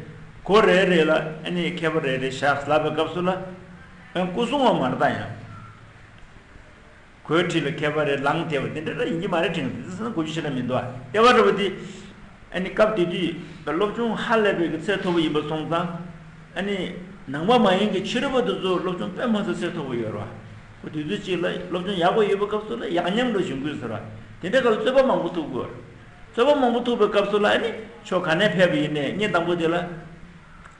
གོ་རེ་རེ་ལ་ཨ་ནི་མཁས་པ་རེ་རེ་བཞག་ལབ་པའི་སྐབས་སུ་ལ། ཨ་སྐུ་གསུང་བ་མར་དང་ཡང་། གོས་ཁྲི་ལ་མཁས་པ་རེ་ལངས་དེ་བ་དེ་འདྲ་ར་ཡིན་གྱི་མ་རེད་དྲན་གྱི་འདུག་དེ་ཚོ་ན་གོ་རྒྱུ་ཞེ་དྲག་མི་འདུག་ཨ། ལྟེ་བ་འདྲ་བོ་དེ། ཨ་ནི་སྐབས་དེ་དུས་སློབ་སྦྱོང་ཧ་ལས་པའི་གི་ཚད་མཐོ་པོ་ཡིན་པ་སོང་ཙང་། ཨ་ནི་ནང་པ་མ་ཡིན་གྱི་ཕྱི་རོལ་པ་དེ་ཚོ་སློབ་སྦྱོང་དཔེ་མ་ཚད་ཚད་མཐོ་པོ་ཡོད་ར། ཁོ་དུས་ཚོད་གཅིག་ལ་སློབ་སྦྱོང་ཡག་པོ་ཡོད་པའི་སྐབས་སུ་ལ་ཡག་ཉམས་འགྲོ་བཞིན་དགོས་ཟེར་བ། དེ་འདྲ་སྐབས་ལ་རྩོད་པ་མང་པོ་ཐུག་དགོས། རྩོད་པ་མང་པོ་ཐུག་པའི་སྐབས་སུ་ལ་ཨ་ནི་ཕྱོགས་ག་ནས་ཕེབས་པ་ཡིན་ནའི་ཉིན་དང་པོ་དེ་ལ།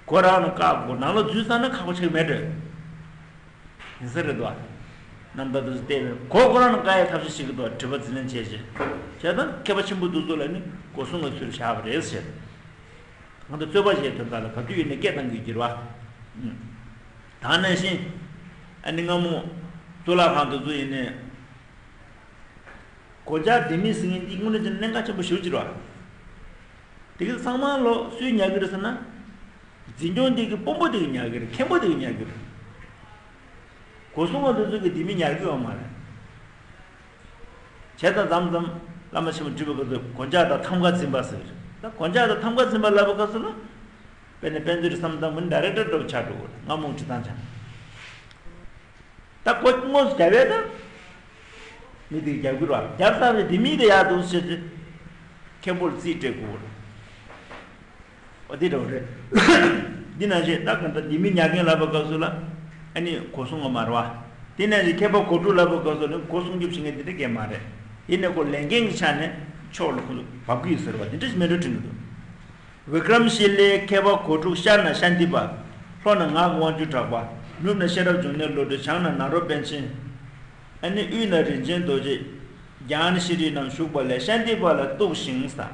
གོ་རང་ལ་བཀག་དགོས། ནང་ལ་འཛུལ་ཚར་ན་ཁག་པོ་ཆགས་མེད་འགྲོ། ཡིན་ས་རེད་དོ། རྣམ་ཐར་དེ་ཚོ་བལྟས་པས་གོ་ཁོ་རང་ལ་བཀག་ཡའི་ཐབས་ཤེས་ཤིག་གི་དོ་དྲི་བ་འཛིན་ལན་བྱས་རྗེས། བྱས་ཙང་མཁས་པ་ཆེན་པོ་འདི་ཚོ་ལ་ནི་སྒོ་སྲུང་གི་ཚུལ་བཞག་པ་རེད་ཟེར། ང་ཚོ་རྩོད་པ་བྱས་དོན་དག་ལ་ག་དུས་ཡིན་ནའི་སྐད་བཏང་གི་འགྱུར་བ། ད་ནང་བཞིན། ཨ་ནི་སྔ་མོ། གཙུག་ལག་ཁང་དེ་ཚོ་ཡིན་ནའི། གོ་ཆ་ལྡེ་མིག་ཟེར་མཁན་འདི་དངོས་གནས་ཀྱི་གནད་འགག་ཆེན་པོ་ཞེ་པོ་ཅིག་རེད་བ། དེ་གི་ཚང་མ་ལོ་སུས་ཉར་གི་རེད་ཟེར་ན། འཛིན་སྐྱོང་འདི་གི་དཔོན་པོ་དེ་གི་ཉར་གི་རེད། མཁན་པོ་དེ་གི་ཉར་གི་རེད། སྒོ་སྲུང་བ་དེ་ཚོ་གི་ལྡེ་མིག་ཉར་གི་ཡོད་མ་རེད། བྱས་ཙང་མཚམས་མཚམས་བླ་མ་ཆེན་པོ་འདྲི་བའི་སྐབས་སུ་གོ་ཆ་དང་ཐམ་ག་འཛིན་པ་ཟེར་གི་རེད། ད་གོ་ཆ་དང་ཐམ་ག་འཛིན་པ་ལབ་པའི་སྐབས་སུ་ལ། དཔེར་ན་དཔེ་མཛོད་བསམ་བཏང་བ་ནི་ཌའི་རེག་ཊར་འདྲ་བོ་ཆགས་འགྲོ་གི་རེད། སྔ་མོ་འབྲི་སྟངས་ཆགས། ད་སྒོ་དངོས་སུ་རྒྱབ་ཡས་ད། མི་དེ་རྒྱབ་ཀྱི་རེད་བ། རྒྱབ་ཚར་བའི་ལྡེ་མིག་དེ་ཡར་འདུག་བྱས་ཏེ། མཁན་པོར་རྩིས་སྤྲད་དགོས་རེད། འོ་དེ་འདྲ་བོ་རེད། འདི་ནང་བཞིན་ད་ག་འདྲ་ལྡེ་མིག་ཉར་མཁན་ལབ་པའི་སྐབས་སུ་ལ། ཨ་ནི་སྒོ་སྲུང་བ་མ་རེད་བ། དེ་ནང་བཞིན་མཁས་པ་གོ་དྲུག་ལབ་པའི་སྐབས་སུ་ནི་སྒོ་སྲུང་རྒྱུ་བྱེད་མཁན་དེ་འདྲ་གས་མ་རེད། ཡིན་ནའི་ཁོ་ལས་འགན་གྱི་ཆ་ནས་ཕྱོགས་ལ་ཁོ་ཚོ་བབས་ཀྱི་ཡོད་ཟེར་བ་དེ་འདྲ་ཞིག་མེད་འགྲོ་དྲན་གྱི་འདུག་བི་ཀྲམ་ཤི་ལའི་མཁས་པ་གོ་དྲུག། ཤར་ན་ཤཱནྟི་པ། ལྷོ་ན་ངག་གི་དབང་ཕྱུག་གྲགས་པ། ནུབ་ན་ཤེས་རབ་འབྱུང་གནས་བློ་གྲོས། བྱང་ན་ནཱ་རོ་པཎ་ཆེན། ཨ་ནི་དབུས་ན་རིན་ཆེན་རྡོ་རྗེ། རྒྱ་ནག་ཤྲཱི་རིའི་རྣམས་བཞུགས་པ་ལས། ཤཱནྟི་པ་ལ་གཏུགས་ཤིང་ཟེར།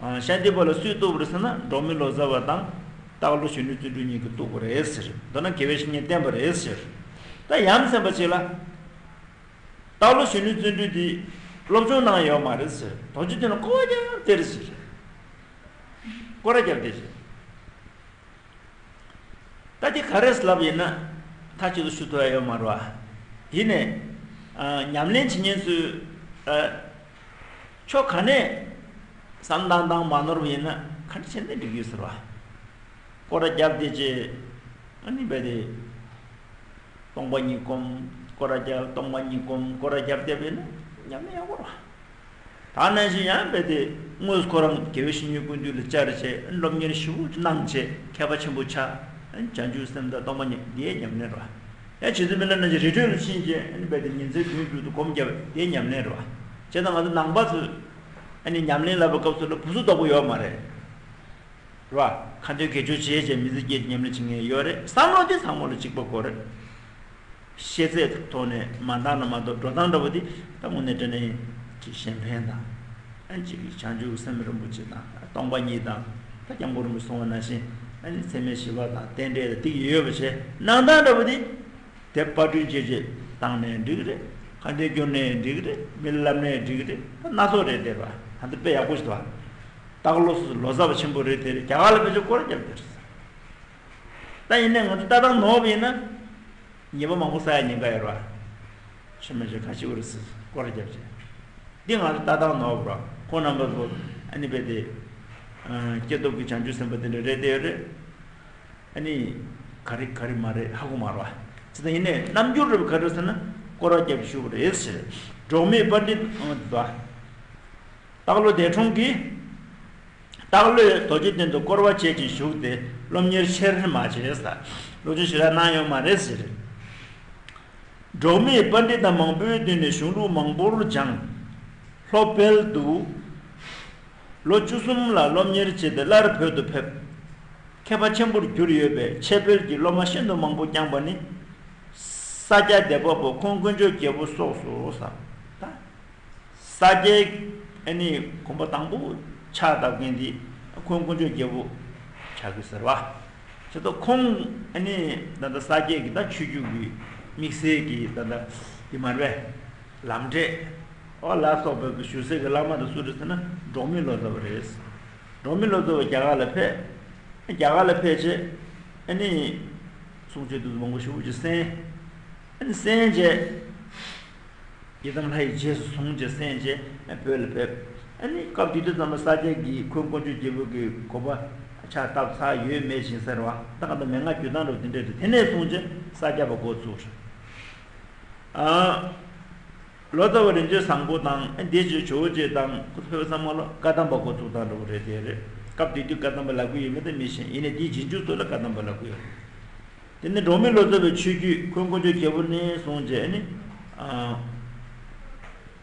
ཨ། ཤཱནྟི་པ་ལ་སུས་གཏུགས་པ་རེད་ཟེར་ན་འབྲོག་མི་ལོ་ཙཱ་བ་དང་། སྟག་ལོ་གཞོན་ནུ་བརྩོན་འགྲུས་གཉིས་ཀྱིས་གཏུགས་པ་རེད་ཟེར། མདོར་ན་དགེ་བའི་བཤེས་གཉེན་བསྟེན་པ་རེད་ཟེར། ད་ཡ་མཚན་པ་ཅིག་ལ། སྟག་ལོ་གཞོན་ནུ་བརྩོན་འགྲུས་འདི་སློབ་སྦྱོང་གནང་ཡོད་མ་རེད་ཟེར། རྡོ་རྗེ་གདན་ལ་སྐོར་བ་རྒྱབ་སྟེར་ཟེར། སྐོར་ར་རྒྱབ་སྟེར་ཟེར། ད་དེ་ག་རེ་ལབ་ཡིན་ན། མཐའ་གཅིག་ཏུ་ཞུ་ཐུབ་ཡ་ཡོད་མ་རེད་བ། ཡིན་ནའི། ཨ། ཉམས་ལེན་བྱེད་མཁན་ཚོས། ཨ། ཕྱོགས་ག་ནས་བསམ་བཏང་བཏང་མ་ནོར་བ་ཡིན་ན་ག་འདྲ་བྱས་ནས་འགྲིག་ཡོད་ཟེར་བ། སྐོར་ར་རྒྱབ་བསྡད་རྗེས། ཨ་ནི་རྦད་དེ། སྟོང་པ་ཉིད་སྒོམ། སྐོར་ར་རྒྱབ། སྟོང་པ་ཉིད་སྒོམ། སྐོར་ར་རྒྱབ་བསྡད་པ་ཡིན་ན་ཉམས་ལེན་ཡག་པོ་རེད་བ། ད་ནང་བཞིན་ཡང་རྦད་དེ་དངོས་སུ་ཁོ་རང་དགེ་བའི་བཤེས་གཉེན་ཀུན་འདུས་ལ་བཅར་བྱས་སློབ་གཉེར་ཞེ་པོ་གནང་བྱས་མཁས་པ་ཆེན་པོ་ཆགས། བྱང་ཆུབ་སེམས་དང་སྟོང་པ་ཉིད་འདི་ཡང་ཉམས་ལེན་རེད་བ། ཡང་རྗེ་བཙུན་མི་ལ་རིན་པོ་ཆེའི་རི་ཁྲོད་ལ་ཕྱིན་བྱས་རྦད་དེ་ཉིན་མཚན་བདུན་བདུན་དུ་སྒོམ་བརྒྱབ་པ་འདི་ཡང་ཉམས་ལེན་རེད་བ། བྱས་ཙང་ང་ཚོ་ནང་པ་ཚོས་ཉམས་ལེན་ལབ་པའི་སྐབས་སུ་ལ་བུ་ཚོ་ལྡོག་པོ་ཡོད་མ་རེད། རེད་བ། ཁ་འདོན་དགེ་སྦྱོར་བྱས་བྱས་མི་ཚེ་སྐྱེལ་ཉམས་ལེན་བྱེད་མཁན་ཡོད་རེད། བསམ་བློ་འདི་ཚང་མ་ལ་གཅིག་པ་དགོས་རེད། ཤེས་ཚད་ཐོག་ནས་མ་འདང་ན་མ་གཏོགས་འགྲོ་སྟངས་འདྲ་པོ་འདི་ད་དངོས་གནས་དྲང་གནས་ཀྱི་གཞན་ཕན་དང་། ཨ་ནི་གཅིག་གི་བྱང་ཆུབ་སེམས་རིན་པོ་ཆེ་དང་སྟོང་པ་ཉིད་དང་། ད་སྐྱབས་མགོན་རིན་པོ་ཆེས་གསུངས་པ་ནང་བཞིན་ཨ་ནི་ཚད་མེད་བཞི་པ་དང་རྟེན་འབྲེལ་དང་འདི་ཡོད་པ་བྱས་གནང་སྟངས་འདྲ་པོ་འདི། དེབ་པར་སྐྲུན་བྱས་རྗེས་བཏང་ནའི་འགྲིག་གི་རེད། ཁ་འདོན་སྐྱོར་ནའི་འགྲིག་གི་རེད། མི་ལ་ལབ་ནའི་འགྲིག་གི་རེད། ད་སྣ་ཚོགས་རེད་དེ་རེད་བ། ད་འདི་དཔེ་ཡག་པོ་ཞིག་འདུག་བ། སྟག་ལོ་ལོ་ཙཱ་བ་ཆེན་པོ་རེད་དེ་རེད། རྒྱ་གར་ལ་ཕེབས་རྗེས་སྐོར་ར་བརྒྱབ་དེ་རེད། ད་ཡིན་ནའི་ང་ཚོ་ལྟ་སྟངས་ནོར་བ་ཡིན་ན། ཉེས་པ་མང་པོ་བསགས་ཡ་ཉེན་ཁ་ཡོད་རེད་བ། ཆོས་མེད་ཆོས་ཁ་ཤི་བོ་རེད་ཟེར་སྐོར་ར་བརྒྱབ་བྱས། འདི་ང་ཚོ་ལྟ་སྟངས་ནོར་བ་རེད་བ། ཁོང་རྣམ་པ་ཚོ་ཨ་ནི་རྦད་དེ། ཨ། སྐྱེས་སྟོབས་ཀྱི་བྱང་ཆུབ་སེམས་དཔའ་དེ་འདྲ་རེད་དེ་ཡོད་རེད། ཨ་ནི། ག་རེ་ག་རེ་མ་རེད་ཧ་གོ་མ་རེད་བ། ཅི་ད་ཡིན་ནའི་རྣམ་འགྱུར་རེད་བ། ག་རེ་ཟེར་ན་སྐོར་བ་རྒྱབ་ཞུ་བ་རེད་ཟེར། འབྲོག་མི་པཎྜི་ཏ་ཨང་དུ་བ། སྟག་ལོ་འདས་གྲོངས་ཀྱིས། སྟག་ལོས་རྡོ་རྗེ་གདན་དུ་སྐོར་བ་བྱེད་ཅིང་བཞུགས་ཏེ་སློབ་གཉེར་ཆེར་མ་བྱས་ཟེར། སློབ་སྦྱོང་ཞེ་དྲག་གནང་ཡོད་མ་རེད་ཟེར། འབྲོག་མི་པཎྜི་ཏ་མང་པོའི་མདུན་ནས་གཞུང་ལུགས་མང་པོར་སྦྱངས། ལྷོ་བལ་དུ། ལོ་བཅུ་གསུམ་ལ་སློབ་གཉེར་བྱས་ཏེ་སླར་བོད་དུ་ཕེབས། མཁས་པ་ཆེན་པོར་གྱུར་ཡོད་པས་ཆེད་སྤེལ་གྱི་སློབ་མ་ཤིན་ཏུ་མང་པོ་བསྐྱངས་པ་ནི། ས་སྐྱ་བདེ་པ་པོ་ཁོང་དཀོན་མཆོག་རྒྱལ་པོ་སོགས་སོ་ཟེར། ད། ས་སྐྱའི་ཨ་ནི་གོམ་པ་དང་པོ་ཕྱག་བཏབ་མཁན་དེ་ཁོང་དཀོན་མཆོག་རྒྱལ་པོ་ཆགས་ཀྱི་ཟེར་བ། བྱས་ཙང་ཁོང་ཨ་ནི་ད་ལྟ་ས་སྐྱའི་གི་ད་ཆོས་བརྒྱུད་ཀྱི་དམིགས་བསལ་གྱི་ད་ལྟ་དེ་མ་རེད་པས། ལམ་འབྲས། ཨོ་ལ་སོགས་པའི་གི་ཞུ་སའི་གི་བླ་མ་དེ་སུ་རེད་ཟེར་ན་འབྲོག་མི་ལོ་ཙཱ་བ་རེད། འབྲོག་མི་ལོ་ཙཱ་བ་རྒྱ་གར་ལ་ཕེབས། རྒྱ་གར་ལ་ཕེབས་རྗེས་ཨ་ནི་གསུང་ཆོས་དེ་ཚོ་མང་པོ་ཞེ་པོ་ཅིག་གསན། ཨ་ནི་གསན་བྱས། ཡི་དམ་ལྷ་ཡི་རྗེས་སུ་བཟུང་བྱས་གསན་བྱས་བོད་ལ་ཕེབས། ཨ་ནི་སྐབས་དེ་དུས་ཙམ་པ་ས་སྐྱ་གིས་འཁོན་དཀོན་མཆོག་རྒྱལ་པོ་གི་དགོན་པ་ཕྱག་བཏབ་ཚར་ཡོད་མེད་ཞིག་ཟེར་བ། ད་ག་ད་མན་ངག་བརྒྱུད་སྟངས་འདྲ་བོ་དེ་འདྲས་རེད། དེ་ནས་བཟུང་བྱས་ས་སྐྱ་པ་འགོ་བཙུགས། ཨ། ལོ་ཙཱ་བ་རིན་ཆེན་བཟང་པོ་དང་ཨ་འདི་ཅིག་ཇོ་བོ་རྗེ་དང་ཁོ་ཚོ་ཕེབས་ཚང་མ་ལ་བཀའ་གདམས་པ་འགོ་བཙུགས་སྟངས་འདྲ་བོ་རེད། དེ་རེད། སྐབས་དེ་དུས་བཀའ་གདམས་པ་ལབ་ཀྱི་ཡོད་མེད་དེ་མི་ཤེས། ཡིན་ནའི་དེའི་རྗེས་འཇུག་ཚོ་ལ་བཀའ་གདམས་པ་ལབ་ཀྱི་ཡོད། དེ་ནས་འབྲོག་མི་ལོ་ཙཱ་བའི་ཆོས་བརྒྱུད་འཁོན་དཀོན་མཆོག་རྒྱལ་པོ་ནས་བཟུང་བྱས་ནི། ཨ།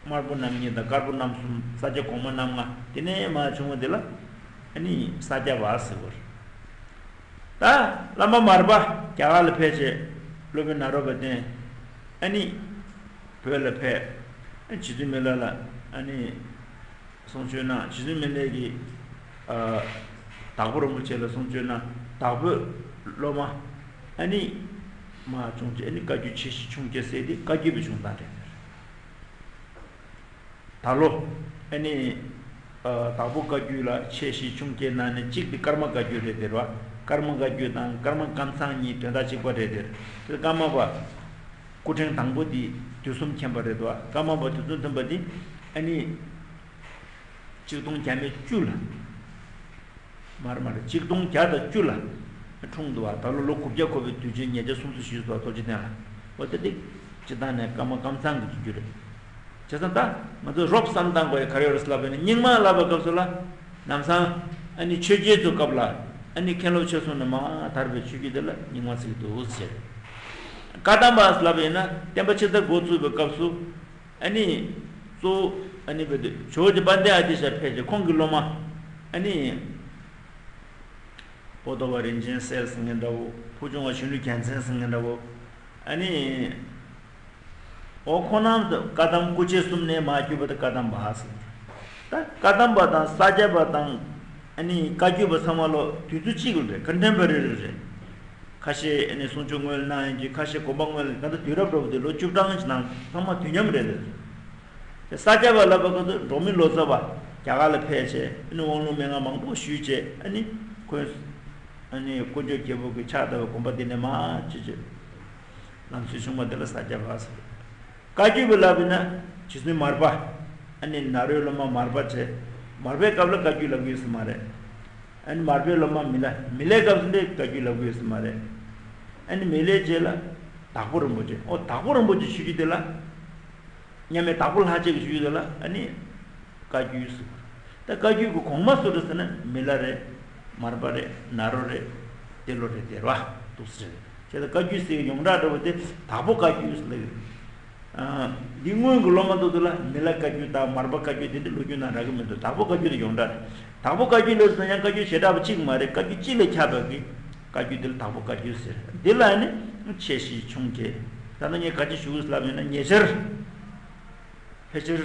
དམར་པོ་རྣམ་གཉིས་དང་དཀར་པོ་རྣམ་གསུམ། ས་སྐྱ་གོང་མ་རྣམ་ལྔ། དེ་ནས་མར་བྱུང་བ་དེ་ལ་ཨ་ནི་ས་སྐྱ་པ་ཟེར་བ་རེད། ད་བླ་མ་མར་པ་རྒྱ་གར་ལ་ཕེབས་བྱས་སློབ་དཔོན་ནཱ་རོ་པ་བསྟེན། ཨ་ནི་བོད་ལ་ཕེབས། རྗེ་བཙུན་མི་ལ་ལ་ཨ་ནི་གསུང་ཆོས་གནང་། རྗེ་བཙུན་མི་ལས་ཀྱིས་ཨ་དྭགས་པོ་རིན་པོ་ཆེ་ལ་གསུང་ཆོས་གནང་། དྭགས་པོའི་སློབ་མ་ཨ་ནི་མར་བྱུང་བྱས་ཨ་ནི་བཀའ་བརྒྱུད་ཆེ་བཞི་ཆུང་བརྒྱད་ཟེར་དེ་བཀའ་བརྒྱུད་པའི་བྱུང་སྟངས་རེད། ད་ལོ་ཨ་ནི་ཨ་དྭགས་པོ་བཀའ་བརྒྱུད་ལ་ཆེ་བཞི་ཆུང་བརྒྱད་ནང་ནས་གཅིག་དེ་ཀརྨ་བཀའ་བརྒྱུད་རེད་དེ་རེད་བ། ཀརྨ་བཀའ་བརྒྱུད་དང་ཀརྨ་ཀཾ་ཚང་གཉིས་དོན་དག་གཅིག་པ་རེད་དེ། དེ་ཀརྨ་པ་སྐུ་ཕྲེང་དང་པོ་དེ་དུས་གསུམ་མཁྱེན་པ་རེད་དོ། ཀརྨ་པ་དུས་གསུམ་མཁྱེན་པ་དེ་ཨ་ནི་གཅིག་སྟོང་བརྒྱ་མེད་བཅུ་ལ། མར་མར་གཅིག་སྟོང་བརྒྱ་དང་བཅུ་ལ་འཁྲུངས་འདུག་བ། ད་ལོ་ལོ་དགུ་བརྒྱ་འཁོར་བའི་དུས་ཆེན་ཉེར་བརྒྱ་སུམ་ཅུ་སོ་བཞི་ཐོག་རྗེ་བཙུན་ལ། འོ་དེ་དེ་སྤྱི་བཏང་ནས་ཀརྨ་ཀཾ་ཚང་གི་རྒྱུད་རེད། བྱས་ཙང་ད་ང་ཚོས་རོབ་བསམ་བཏང་དགོས་ཡ་ག་རེ་ཡོད་རེད་ལབ་པ་ཡིན་ན། རྙིང་མ་ལབ་པའི་སྐབས་སུ་ལ་ལམ་སང་ཨ་ནི་ཆོས་རྒྱལ་ཚོའི་སྐབས་ལ་ཨ་ནི་མཁན་སློབ་ཆོས་གསུམ་ནས་མར་དར་བའི་ཆོས་བརྒྱུད་དེ་ལ་རྙིང་མ་ཟེར་གྱི་འདུག་ཟེར། བཀའ་གདམས་པ་ལབ་པ་ཡིན་ན་བསྟན་པ་ཕྱི་དར་འགོ་བཙུགས་པའི་སྐབས་སུ་ཨ་ནི་གཙོ་བོ་ཨ་ནི་བོད་དུ་ཇོ་བོ་རྗེ་དཔལ་ལྡན་ཨ་ཏི་ཤ་ཕེབས་ཏེ་ཁོང་གི་སློབ་མ་ཨ་ནི་པོ་ཏོ་བ་རིན་ཆེན་གསལ་ཟེར་མཁན་འདྲ་བོ། ཕུར་ཆུང་བ་གཞོན་ནུ་རྒྱལ་མཚན་ཟེར་མཁན་འདྲ་བོ། ཨ་ནི། འོ་ཁོང་རྣམས་དང་བཀའ་གདམས་སྐུ་མཆེད་གསུམ་ནས་མར་བརྒྱུད་པ་དེ་བཀའ་གདམས་པ་ཟེར། ད་བཀའ་གདམས་པ་དང་ས་སྐྱ་པ་དང་ཨ་ནི་བཀའ་བརྒྱུད་པ་ཚང་མ་ལོ་དུས་ཚོད་གཅིག་ལ་རེད། ཀོན་ཊེམ་པོ་རེ་རི་རེད། ཁ་ཤས་ཨ་ནི་གསུང་ཆོས་སྔོན་གནང་ཡིན་གྱི། ཁ་ཤས་དགོན་པ་སྔོན་ལ། ད་ལྟ་དུས་རབས་འདྲ་བོ་དེ་ལོ་བཅུ་གྲངས་ཤིག་ནང་ཚང་མ་དུས་མཉམ་རེད་དེ། དེ་ས་སྐྱ་པ་ལབ་པ་ག་ཚོད་འབྲོག་མི་ལོ་ཙཱ་བ་རྒྱ་གར་ལ་ཕེབས་བྱས་ཨ་ནི་དབང་ལུང་མན་ངག་མང་པོ་ཞུས་བྱས་ཨ་ནི་ཁོས་ཨ་ནི་དཀོན་མཆོག་རྒྱལ་པོ་གི་ཕྱག་བཏབ་པའི་དགོན་པ་དེ་ནས་མར་ཅི་བྱས། ལམ་སྲོལ་བྱུང་བ་དེ་ལ་ས་སྐྱ་པ་ཟེར། བཀའ་བརྒྱུད་པ་ལབ་ཡིན་ན་རྗེ་བཙུན་མར་པ། ཨ་ནི་ནཱ་རོའི་སློབ་མ་མར་པ་བྱས། མར་པའི་སྐབས་ལ་བཀའ་བརྒྱུད་ལབ་ཀྱི་ཡོད་ས་མ་རེད། ཨ་ནི་མར་པའི་སློབ་མ་མི་ལ། མི་ལའི་སྐབས་སུ་འདི་བཀའ་བརྒྱུད་ལབ་ཀྱི་ཡོད་ས་མ་རེད། ཨ་ནི་མི་ལའི་རྗེས་ལ་དྭགས་པོ་རིན་པོ་ཆེ། ཨོ་དྭགས་པོ་རིན་པོ་ཆེ་ཆོས་བརྒྱུད་དེ་ལ། མཉམ་མེད་དྭགས་པོ་ལྷ་རྗེ་གི་ཆོས་བརྒྱུད་དེ་ལ་ཨ་ནི་བཀའ་བརྒྱུད་ཟེར། ད་བཀའ་བརྒྱུད་ཀྱི་གོང་མ་སུ་རེད་ཟེར་ན་མི་ལ་རེད། མར་པ་རེད། ནཱ་རོ་རེད། ཏེ་ལོ་རེད། དེ་རེད་བ། འདུག་ཟེར། བྱས་ཙང་བཀའ་བརྒྱུད་ཟེར་བའི་ཡོངས་གྲགས་འདྲ་བོ་དེ་དྭགས་པོ་བཀའ་བརྒྱུད་ཟེར་ལབ་ཡོད། ཨ། འདི་སྔོན་གྱི་སློབ་མ་ཚོ་ཚོ་ལ་མི་ལ་བཀའ་བརྒྱུད་དང་མར་པ་བཀའ་བརྒྱུད་དེ་འདྲ་ལོ་རྒྱུས་ནང་རག་གི་མི་འདུག་དྭགས་པོ་བཀའ་བརྒྱུད་དེ་ཡོངས་གྲགས་རེད། དྭགས་པོ་བཀའ་བརྒྱུད་ལབ་སོང་ཡང་བཀའ་བརྒྱུད་བྱེ་བྲག་པ་གཅིག་མ་རེད། བཀའ་བརྒྱུད་གཅིག་ལས་ཁྱབ་པ་གི་བཀའ་བརྒྱུད་དེ་ལ་དྭགས་པོ་བཀའ་བརྒྱུད་ཟེར། འདི་ལ་ནི་ཆེ་བཞི་ཆུང་བརྒྱད། ད་ལྟ་ངས་ག་ཅི་ཞུ་དགོས་ལབ་ཡོད་ན་ཉེ་ཆར། ཕལ་ཆེར་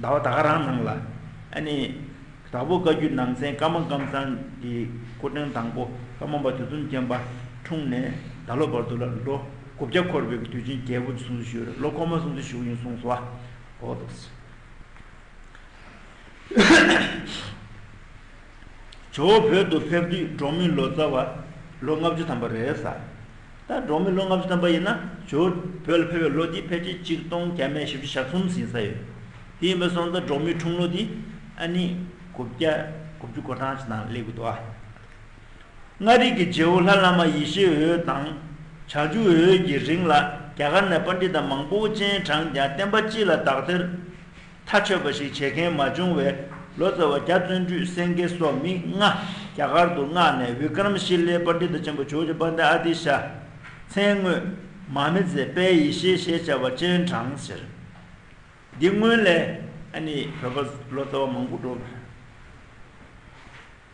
ཟླ་བ་ད་ག་རང་ནང་ལ་ཨ་ནི་དྭགས་པོ་བཀའ་བརྒྱུད་ནང་ཚན་ཀརྨ་ཀམ་ཚང་གི་སྐུ་ཕྲེང་དང་པོ་ཀརྨ་པ་དུས་གསུམ་མཁྱེན་པ་འཁྲུངས་ནས་ད་ལོ་བར་དུ་ལ་ལོ་དགུ་བརྒྱ་འཁོར་བའི་དུས་ཆེན་རྒྱས་པོ་ཅིག་སྲུང་བརྩི་ཞུས་རེད། ལོ་འཁོར་མ་སྲུང་བརྩི་ཞུ་གི་ཡིན་གསུངས་སོ། འོ་འདུག་ཇོ་བོ་བོད་དུ་ཕེབས་དུས་འབྲོག་མི་ལོ་ཙཱ་བ་ལོ་ལྔ་བཅུ་ཐམ་པ་རེད་ཟེར། ད་འབྲོག་མི་ལོ་ལྔ་བཅུ་ཐམ་པ་ཡིན་ན་ཇོ་བོ་བོད་ལ་ཕེབས་པའི་ལོ་འདི་ཕལ་ཆེར་གཅིག་སྟོང་བརྒྱ་མེད་བཞི་བཅུ་ཞེ་གསུམ་ཟིན་ས་ཡོད། དེ་ཡིན་པ་སོང་ཙང་འབྲོག་མིའི་འཁྲུངས་ལོ་འདི་ཨ་ནི་དགུ་བརྒྱ་དགུ་བཅུ་གོ་གྲངས་ཅིག་ནང་སླེབས་ཀྱི་འདུག་ཨ། མངའ་རིས་ཀྱི་རྗེ་བོ་ལྷ་བླ་མ་ཡེ་ཤེས་འོད་དང་བྱང་ཆུབ་འོད་ཀྱི་རིང་ལ་རྒྱ་གར་ནས་པཎྜི་ཏ་མང་པོ་སྤྱན་དྲངས་ཀྱང་བསྟན་པ་སྤྱི་ལ་དག་ཐེར་མཐའ་ཆོད་པ་ཞིག་བྱེད་མཁན་མ་བྱུང་བས། ལོ་ཙཱ་བ་རྒྱ་བརྩོན་འགྲུས་སེང་གེ་སོགས་མི་ལྔ་རྒྱ་གར་དུ་མངགས་ནས་བི་ཀྲ་མ་ཤི་ལའི་པཎྜི་ཏ་ཆེན་པོ་ཇོ་བོ་རྗེ་དཔལ་ལྡན་ཨ་ཏི་ཤ། མཚན་དངོས་མ་མི་ཛའི་དཔལ་ཡེ་ཤེས་ཞེས་བྱ་བ་སྤྱན་དྲངས་ཟེར། འདི་སྔོན་ལས་ཨ་ནི་བོད་པ་ལོ་ཙཱ་བ་མང་པོ་འགྲོ་བ་རེད།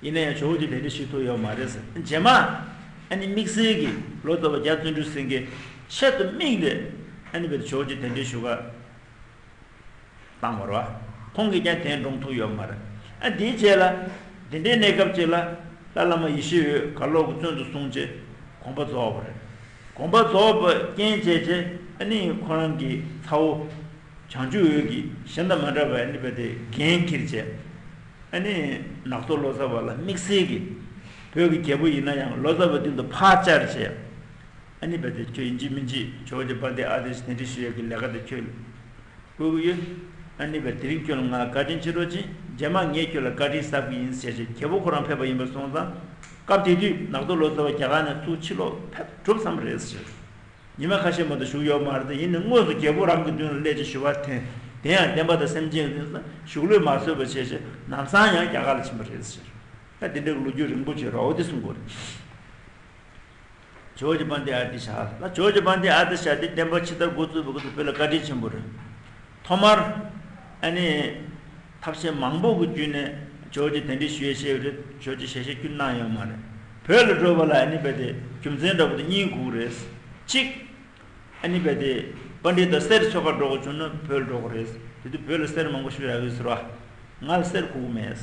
ཡིན་ན་ཡང་ཇོ་བོ་རྗེ་གདན་འདྲེན་ཞུ་ཐུབ་ཡོད་མ་རེད་ཟེར། རྗེས་མ་ཨ་ནི་དམིགས་བསལ་གྱི་ལོ་ཙཱ་བ་རྒྱ་བརྩོན་འགྲུས་སེང་གེ་ཆེད་དུ་དམིགས་ནས་ཨ་ནི་བོད་དུ་ཇོ་བོ་རྗེ་གདན་འདྲེན་ཞུ་ག་བཏང་བ་རེད་བ། ཁོང་གིས་ཀྱང་གདན་དྲོངས་ཐུབ་ཡོད་མ་རེད། ཨ་དེའི་རྗེས་ལ་དེ་འདྲའི་གནས་སྐབས་ཅིག་ལ་ལྷ་བླ་མ་ཡེ་ཤེས་འོད་གར་ལོག་གི་བཙོན་དུ་བཟུང་རྗེས་དགོངས་པ་རྫོགས་པ་རེད། དགོངས་པ་རྫོགས་པ་རྐྱེན་བྱས་རྗེས་ཨ་ནི་ཁོ་རང་གི་ཚ་བོ་བྱང་ཆུབ་འོད་ཀྱིས་གཞན་དང་མ་འདྲ་བའི་ཨ་ནི་བོད་དེ་འགན་འཁྱེར་བྱས། ཨ་ནི་ནག་ཚོ་ལོ་ཙཱ་བ་ལ་དམིགས་བསལ་གྱི་བོད་ཀྱི་རྒྱལ་པོ་ཡིན་ན་ཡང་ལོ་ཙཱ་བའི་མདུན་དུ་ཕར་བཅར་བྱས། ཨ་ནི་བས་དེ་ཁྱོད་ཡིན་གཅིག་མིན་གཅིག་ཇོ་བོ་རྗེ་དཔལ་ལྡན་ཨ་ཏི་ཤ་གདན་འདྲེན་ཞུ་ཡས་ཀྱི་ལས་ཀ་དེ་ཁྱོད་བསྐུལ་གྱི་ཡོད། ཨ་ནི་བས་དེ་རིང་ཁྱོད་ལ་ང་ལ་བཀའ་དྲིན་ཆེ་རོགས་གྱིས། རྗེས་མ་ངས་ཁྱོད་ལ་བཀའ་དྲིན་གསབ་ཀྱི་ཡིན་ཟེར་བྱས་རྒྱལ་པོ་ཁོ་རང་ཕེབས་པ་ཡིན་པ་སོང་ཙང་། སྐབས་དེ་དུས་ནག་ཚོ་ལོ་ཙཱ་བ་རྒྱ་གར་ནས་ཚུར་ཕྱིར་ལོག་ཕེབས་གྲུབ་ཙམ་རེད་ཟེར། ཉི་མ་ཁ་ཤས་མ་གཏོགས་བཞུགས་ཡོད་མ་རེད་དེ། ཡིན་ནའི་དངོས་སུ་རྒྱལ་པོ་རང་གི་མདུན་ལ་སླེབས་བྱས་ཞུ་བ་འཐེན། དེ་ཡང་བསྟན་པ་དང་སེམས་ཅན་གྱི་དོན་དུ་བཞུགས་ལུས་མ་བཟོད་པ་བྱས་བྱས་ལམ་སང་ཡང་རྒྱ་གར་ལ་ཕྱིན་པ་རེད་ཟེར། ད་དེ་འདྲའི་ལོ་རྒྱུས་རིང་པོ་བྱས་རོགས་དེ་གསུང་དགོས་རེད། ཇོ་བོ་རྗེ་དཔལ་ལྡན་ཨ་ཏི་ཤ་ལ། ཇོ་བོ་རྗེ་དཔལ་ལྡན་ཨ་ཏི་ཤ་དེ་བསྟན་པ་ཕྱི་དར་འགོ་བཙུགས་པའི་སྐབས་སུ་བོད་ལ་བཀའ་དྲིན་ཆེན་པོ་རེད། ཐོག་མར་ཨ་ནི་ཐབས་ཤེས་མང་པོ་གི་བརྒྱུད་ནས་ཇོ་བོ་རྗེ་གདན་འདྲེན་ཞུ་ཡས་བྱས་པ་རེད། ཇོ་བོ་རྗེ་ཞལ་བཞེས་ཀུན་གནང་ཡོད་མ་རེད། བོད་ལ་འགྲོ་བ་ལ་ཨ་ནི་བས་དེ་རྒྱུ་མཚན་འདྲ་པོ་དེ་གཉིས་དགོས་རེད། གཅིག་ཨ་ནི་བས་དེ་པཎྜི་ཏ་གསེར་འཚོལ་གར་འགྲོ་དགོས་བྱུང་ན་བོད་ལ་འགྲོ་དགོས་རེད། དེ་དུས་བོད་ལ་གསེར་མང་པོ་ཞིག་རག་གི་ཡོད་ཟེར་བ། ང་ལ་གསེར་དགོས་ཀྱི་མེད།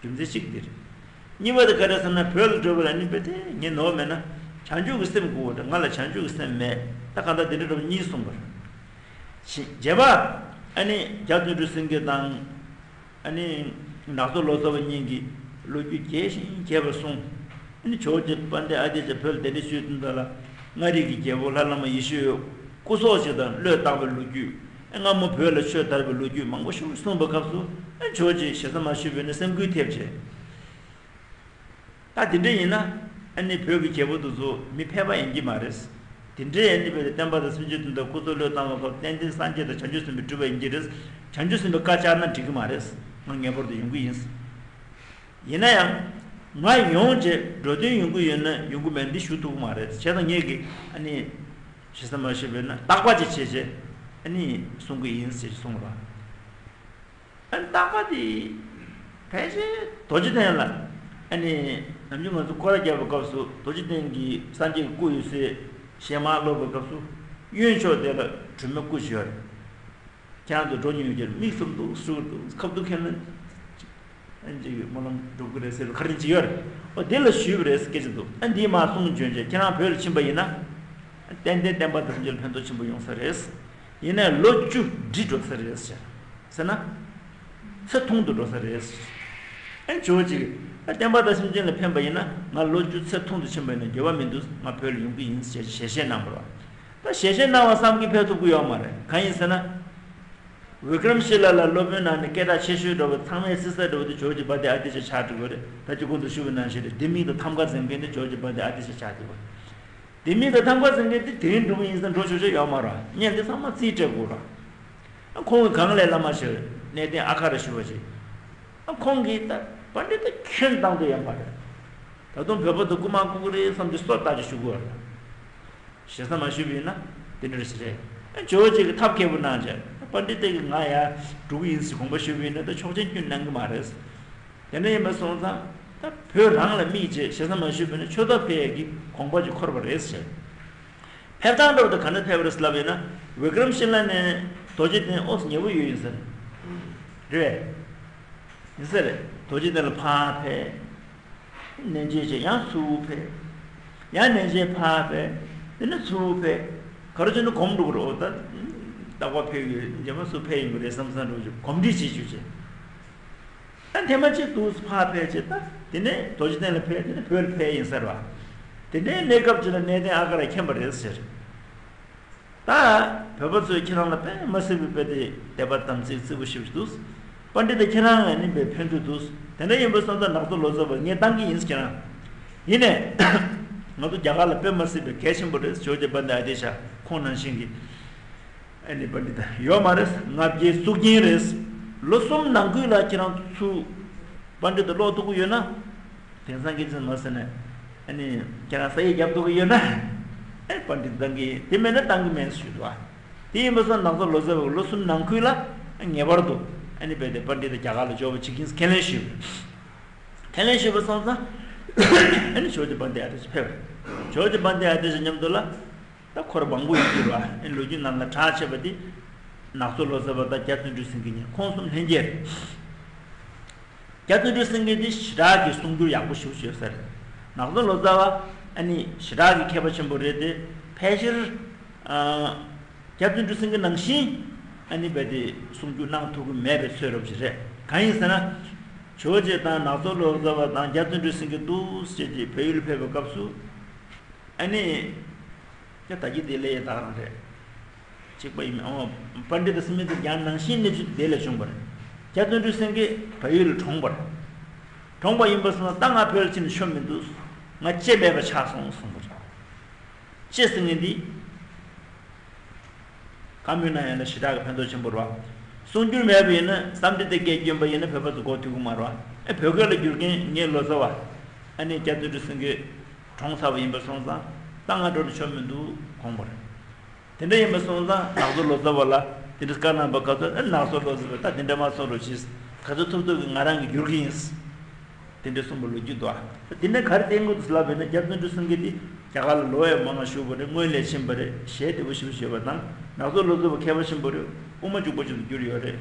རྒྱུ་མཚན་གཅིག་འདིར། གཉིས་པ་དེ་ག་རེ་ཟེར་ན། བོད་ལ་འགྲོ་བ་ལ་ཨ་ནི་བས་དེ་ངས་ནོར་མེད་ན་བྱང་ཆུབ་ཀྱི་སེམས་དགོས་པ་དང་། ང་ལ་བྱང་ཆུབ་ཀྱི་སེམས་མེད། ད་གང་ལྟར་དེ་འདྲ་འདྲ་པོ་གཉིས་གསུངས་པ་རེད། རྗེས་མ་ཨ་ནི་རྒྱ་བརྩོན་འགྲུས་སེང་གེ་དང་། ཨ་ནི་ནག་ཚོ་ལོ་ཙཱ་བ་གཉིས་ཀྱིས་ལོ་རྒྱུས་རྒྱས་ཤིང་རྒྱས་པར་གསུངས། ཨ་ནི་ཇོ་བོ་རྗེ་དཔལ་ལྡན་ཨ་ཏི་ཤ་བོད་ལ་གདན་འདྲེན་ཞུས་དུས་ད་ལ། མངའ་རིས་ཀྱི་རྒྱལ་པོ་ལྷ་བླ་མ་ཡེ་ཤེས་འོད་སྐུ་སྲོག་ཅིག་དང་བློས་བཏང་བའི་ལོ་རྒྱུས། ཨ་སྔ་མོ་བོད་ལ་ཆོས་དར་བའི་ལོ་རྒྱུས་མང་པོ་ཞིག་གསུངས་པའི་སྐབས་སུ། ཨ་ཇོ་བོ་རྗེ་ཞེ་ས་མ་ཞུས་པས་ན་སེམས་འགུལ་ཐེབས་བྱས། ད་དེ་འདྲ་ཡིན་ན་ཨ་ནི་བོད་ཀྱི་རྒྱལ་པོ་དེ་ཚོ་མི་ཕལ་པ་ཡིན་གྱི་མ་རེད། དེ་འདྲའི་ཨ་ནི་བོད་དེ་བསྟན་པ་དང་སེམས་ཅན་དོན་དུ་སྐུ་ཚེ་བློས་བཏང་བའི་སྐབས་ཏན་ཏན་སངས་རྒྱས་དང་བྱང་ཆུབ་སེམས་དཔའི་སྤྲུལ་པ་ཡིན་གྱི་རེད། བྱང་ཆུབ་སེམས་དཔའི་བཀའ་བཅག་ན་འགྲིག་གི་མ་རེད། ང་ངེས་པར་དུ་ཡོང་གི་ཡིན། ཡིན་ན་ཡང་། ང་ཡོང་རྗེས་འགྲོ་དོན་ཡོང་གི་ཡོད་ན་ཡོང་གི་མེད་འདི་ཞུ་ཐུབ་ཀྱི་མ་རེད། བྱས་ཙང་ངས་ཀྱིས་ཨ་ནི་ཞེ་ས་མ་ཞུས་པས་ན་རྟག་པ་ཅིག་བྱས་རྗེས་ཨ་ནི་གསུང་གི་ཡིན་ཟེར་གསུངས་པ། ཨ་ནི་རྟག་པ་དེ་ཕལ་ཆེར་རྡོ་རྗེ་གདན་ལ། ཨ་ནི་ནམ་རྒྱུན་ང་ཚོ་སྐོར་ར་རྒྱག་པའི་སྐབས་སུ་རྡོ་རྗེ་གདན་གྱི་སངས་རྒྱས་ཀྱི་སྐུ་ཡོད་སའི་གཞས་མ་སློབ་པའི་སྐབས་སུ་གཡོན་ཕྱོགས་དེ་ལ་སྒྲོལ་མའི་སྐུ་ཞིག་ཡོད་རེད། ཁྱེད་རང་ཚོ་འགྲོ་མྱོང་ཡོད་ཀྱི་རེད། མིག་ཙམ་འདུག་ཟུར་འདུག་ཁ་བསྡུ་མཁན་ལ། ཨ་ནི་ཅིག་སྨོན་ལམ་སྒྲུབ་ཀྱི་རེད་ཟེར་བའི་ཁ་རིན་ཅིག་ཡོད་རེད། ཨོ་དེ་ལ་ཞུས་པ་རེད་ཟེར་སྐད་ཆ་འདུག་ཨ་འདིའི་མ་གསུང་འབྱོན་བྱས་ཁྱེད་རང་བོད་ལ་ཕྱིན་པ་ཡིན་ན། ཏན་ཏན་བསྟན་པ་དང་སེམས་ཅན་ལ་ཕན་ཐོགས་ཆེན་པོ་ཡོང་ས་རེད། ཡིན་ནའི་ལོ་བཅུ་འགྲིབ་འགྲོ་ས་རེད་ཟེར། ཟེར་ན། ཚེ་ཐུང་དུ་འགྲོ་ས་རེད། ཨ་ཇོ་བོ་རྗེ་གིས། ཨ་བསྟན་པ་དང་སེམས་ཅན་ལ་ཕན་པ་ཡིན་ན་ང་ལོ་བཅུ་ཚེ་ཐུང་དུ་ཕྱིན་པ་ཡིན་ན་འགྱུར་བ་མི་འདུག་ང་བོད་ལ་ཡོང་གི་ཡིན་ཞེས་ཞལ་བཞེས་གནང་བ་རེད། ད་ཞལ་བཞེས་གནང་བ་བསམ་གྱིས་ཕེབས་ཐུབ་ཀྱི་ཡོད་མ་རེད། གང་ཡིན་ཟེར་ན། བི་ཀྲམ་ཤི་ལ་ལ་སློབ་དཔོན་ནང་ནས་སྐད་གྲགས་ཆེ་ཤོས་འདྲ་བོ་དེ་ཚང་མས་བརྩི་ས་འདྲ་བོ་དེ་ཇོ་བོ་རྗེ་དཔལ་ལྡན་ཨ་ཏི་ཤ་ཆགས་འགྲོ་གི་རེད། ད་ཅི་གོང་དུ་ཞུས་པ་ནང་བཞིན་རེད། ལྡེ་མིག་དང་ཐམ་ག་འཛིན་མཁན་དེ་ཇོ་བོ་རྗེ་དཔལ་ལྡན་ཨ་ཏི་ཤ་ཆགས་འགྲོ་གི་རེད། ལྡེ་མིག་དང་ཐམ་ག་འཛིན་མཁན་དེ་དེ་རིང་འགྲོ་གི་ཡིན་ཟེར་འགྲོ་ཆོག་ཆོག་ཡོད་མ་རེད། བརྙན་དེ་ཚང་མ་རྩིས་སྤྲད་དགོས་རེད། ཨ་ཁོང་གི་སྒང་ལས་བླ་མ་ཞིག་གནས་བརྟན་ཨ་ཁ་ར་ཞུ་བ་ཞིག་ཨ་ཁོང་གིས་ད་པཎྜི་ཏ་ཁྱོན་བཏང་དུ་ཡོད་མ་རེད། ད་དུང་བོད་པ་དུ་རྐུ་མ་རྐུ་གི་རེད་བསམ་གྱི་སོ་ལྟ་ཅིག་ཞུ་དགོས་རེད། ཞེ་ས་མ་ཞུས་པ་ཡིན་ན་དེ་འདྲ་ཞིག་རེད། ཨ་ཇོ་བོ་རྗེ་གིས་ཐབས་མཁས་པོ་གནང་བྱས་པཎྜི་ཏ་གིས་ང་ཡར་འགྲོ་གི་ཡིན་ཟེར་དགོངས་པ་ཞུས་པ་ཡིན་ན་ད་ཆོག་མཆན་ཁྱོན་གནང་གི་མ་རེད། དེ་འདྲ་ཡིན་པ་སོང་ཙང་ད་བོད་རང་ལ་དམིགས་བྱས་ཞེ་ས་མ་ཞུས་པ་ཡིན་ན་ཆོས་ཐབས་ཕེབས་ཡས་ཀྱི་དགོངས་པ་ཅིག་འཁོར་བ་རེད་ཟེར། ཕེབས་སྟངས་འདྲ་བོ་དེ་ག་འདྲ་ཕེབས་པ་རེད་ལབ་ཡིན་ན། བི་ཀྲམ་ཤི་ལ་ནས་རྡོ་རྗེ་གདན་ཨོ་ཉེ་པོ་ཡོད་ཡིན་ཟེར། རེད། ཡིན་ས་རེད། རྡོ་རྗེ་གདན་ལ་ཕར་ཕེབས། མནན་བརྗེད་བྱས་ཡང་ཚུར་ཕེབས། ཡང་མནན་བརྗེད་ཕར་ཕེབས། དེ་ནས་ཚུར་ཕེབས། ག་རེ་བྱས་ན་གོམས་འགྲོ་གི་རེད། ཨོ་ད། རྟག་པར་ཕེབས་ཡོད་རྗེས་མ་ཚུར་ཕེབས་ཡོང་གི་རེད་བསམ་བསམ་འགྲོ་རྒྱུ་གོམས་འདྲིས་བྱེད་རྒྱུ་བྱས། ཨ་ཐེངས་མ་གཅིག་ཏུ་ཕར་ཕེབས་བྱས། ད་དེ་ནས་རྡོ་རྗེ་གདན་ལ་ཕེབས། དེ་ནས་བོད་ལ་ཕེབས་ཡིན་ཟེར་བ། དེ་འདྲའི་གནས་སྐབས་ཅིག་ལ་གནས་བརྟན་ཨ་ཁ་ར་མཁྱེན་པ་རེད་ཟེར། ད་བོད་པ་ཚོས་ཁྱེད་རང་ལ་དཔེ་མ་སྲིད་པའི་དཔེ་དེ་དད་པ་དམ་ཚིག་བརྩི་བ་ཞིག་འདུག་པཎྜི་ཏ་ཁྱེད་རང་ལ་ནི་དཔེ་ཕན་ཐོགས་འདུག་དེ་འདྲ་ཡིན་པ་སོང་ཙང་ནག་ཚོ་ལོ་ཙཱ་བ་ངས་བཏང་གི་ཡིན་ཁྱེད་རང་། ཡིན་ནས། ང་ཚོ་རྒྱ་གར་ལ་དཔེ་མ་སྲིད་པའི་གལ་ཆེན་པོ་རེད། ཇོ་བོ་རྗེ་དཔལ་ལྡན་ཨ་ཏི་ཤ་ཁོང་ནང་བཞིན་གྱི། ཨ་ནི་པཎྜི་ཏ་ཡོད་མ་རེད། ལྔ་བརྒྱའི་གཙུག་རྒྱན་རེད། ལོ་གསུམ་ནང་ཁུལ་ལ་ཁྱེད་རང་ཚུར་པཎྜི་ཏ་ཀློག་ཐུབ་ཀྱི་ཡོད་ན། དེང་སང་སྐད་ཆ་མ་ཟེར་ནས། ཨ་ནི་ཁྱེད་རང་ས་ཡིག་རྒྱབ་ཐུབ་ཀྱི་ཡོད་ན། ཨ་ནི་པཎྜི་ཏ་བཏང་གི་ཡིན། དེ་མེད་ན་བཏང་གི་མེད་ཞུས་འདུག་ཨ། དེ་ཡིན་པ་སོང་ནག་ཚོ་ལོ་ཙཱ་བ་ལོ་གསུམ་ནང་ཁུལ་ལ་ངེས་པར་དུ་ཨ་ནི་རྦད་དེ་པཎྜི་ཏ་རྒྱ་གར་ལ་འབྱོར་བ་བྱེད་ཀྱིན་ཁས་ལེན་ཞུས། ཁས་ལེན་ཞུས་པ་སོང་ཙང་། ཨ་ནི་ཇོ་བོ་རྗེ་དཔལ་ལྡན་ཨ་ཏི་ཤ་ཕེབས། ཇོ་བོ་རྗེ་དཔལ་ལྡན་ཨ་ཏི་ཤ་མཉམ་དུ་ལ། ད་འཁོར་མང་པོ་ཡོད་ཀྱི་རེད་བ། ཨེ་ལོ་རྒྱུས་ནང་ལ་གྲགས་ཆེ་བ་དེ། ནག་ཚོ་ལོ་ཙཱ་བ་དང་རྒྱ་བརྩོན་འགྲུས་སེང་གེ་གཉིས། ཁོང་གསུམ་ལྷན་རྒྱས་རེད། རྒྱ་བརྩོན་འགྲུས་སེང་གེ་དེ་ཞི་དྲག་གི་གསུང་སྒྱུར་ཡག་པོ་ཞེ་པོ་ཡོད་ས་རེད། ནག་ཚོ་ལོ་ཙཱ་བ་ཨ་ནི་ཞི་དྲག་གི་མཁས་པ་ཆེན་པོ་རེད་དེ། ཕལ་ཆེར། ཨ། རྒྱ་བརྩོན་འགྲུས་སེང་གེ་ནང་བཞིན་ཨ་ནི་རྦད་དེ་གསུང་སྒྱུར་གནང་ཐུབ་ཀྱི་མེད་པའི་ཚོད་རབ་ཅིག་རེད། གང་ཡིན་ཟེར་ན། ཇོ་བོ་རྗེ་དང་ནག་ཚོ་ལོ་ཙཱ་བ་དང་རྒྱ་བརྩོན་འགྲུས་སེང་གེ་འདུག་སེ་བྱས་ཏེ་བལ་ཡུལ་ཕེབས་པའི་སྐབས་སུ། ཨ་ནི། ཀྱ་ད་གི་དེ་ལས་ཡ་ད་རང་རེད། གཅིག་པ་ཡིན་མིན་ཨོ། པཎྜི་ཏ་སི་མི་ཏ་ཀྱང་ནང་བཞིན་གནས་ཚུལ་དེ་ལས་བྱུང་བ་རེད། རྒྱ་བརྩོན་འགྲུས་སེང་གེ་བལ་ཡུལ་ལ་གྲོངས་པ་རེད། གྲོངས་པ་ཡིན་པ་སོང་ན་ད་ང་བོད་ལ་ཕྱིན་ན་ཆོ་མི་འདུག་ང་ལྕེ་མེད་པ་ཆགས་སོང་གསུངས་པ་རེད། ལྕེ་ཟེར་མཁན་འདི། གང་མིན་ན་ཡང་ན་ཞེ་དྲག་གི་ཕན་ཐོགས་ཆེན་པོ་རེད་བ། གསུང་སྒྱུར་མེད་པ་ཡིན་ན་བསམ་འདི་དེ་སྐད་སྐྱོན་པ་ཡིན་ན་བོད་པ་ཚོ་མགོ་ཐུག་གི་མ་རེད་བ། ཨེ་བོད་སྐད་ལ་བསྒྱུར་མཁན་ངའི་ལོ་ཙཱ་བ། ཨ་ནི་རྒྱ་བརྩོན་འགྲུས་སེང་གེ་གྲོངས་ཚར་བ་ཡིན་པ་སོང་ཙང་ད་ང་འགྲོ་རུ་ཆོ་མི་འདུག་དགོངས་པ་རེད། དེ་འདྲ་ཡིན་པ་སོང་ཙང་ནག་ཚོ་ལོ་ཙཱ་བ་ལ་དེ་འདྲ་བཀའ་གནང་པ་ག་ཚོད་ཨེ་ནག་ཚོ་ལོ་ཙཱ་བས་ད་དེ་འདྲ་མ་གསུང་རོགས་གྱིས། ག་ཚོད་ཐུབ་ཐུབ་ཀྱི་ང་རང་གིས་བསྒྱུར་གྱི་ཡིན། དེ་འདྲ་གསུངས་པ་ལོ་རྒྱུས་འདུག་ཨ། དེ་ནས་ག་རེ་བསྟན་དགོས་འདུག་ལབ་པ་ཡིན་ན་རྒྱ་བརྩོན་འགྲུས་སེང་གེ་འདི་རྒྱ་གར་ལ་ལོ་ཡང་མང་བ་བཞུགས་པ་རེད། སྔོན་ལས་ཕྱིན་པ་རེད། ཞལ་བདེ་པོ་ཞེ་པོ་ཅིག་ཡོད་པ་དང་ནག་ཚོ་ལོ་ཙཱ་བ་མཁས་པ་ཆེན་པོ་རེད། དབུ་མ་འཇུག་པ་ཅིག་ཏུ་གྱུར་ཡོད་རེད།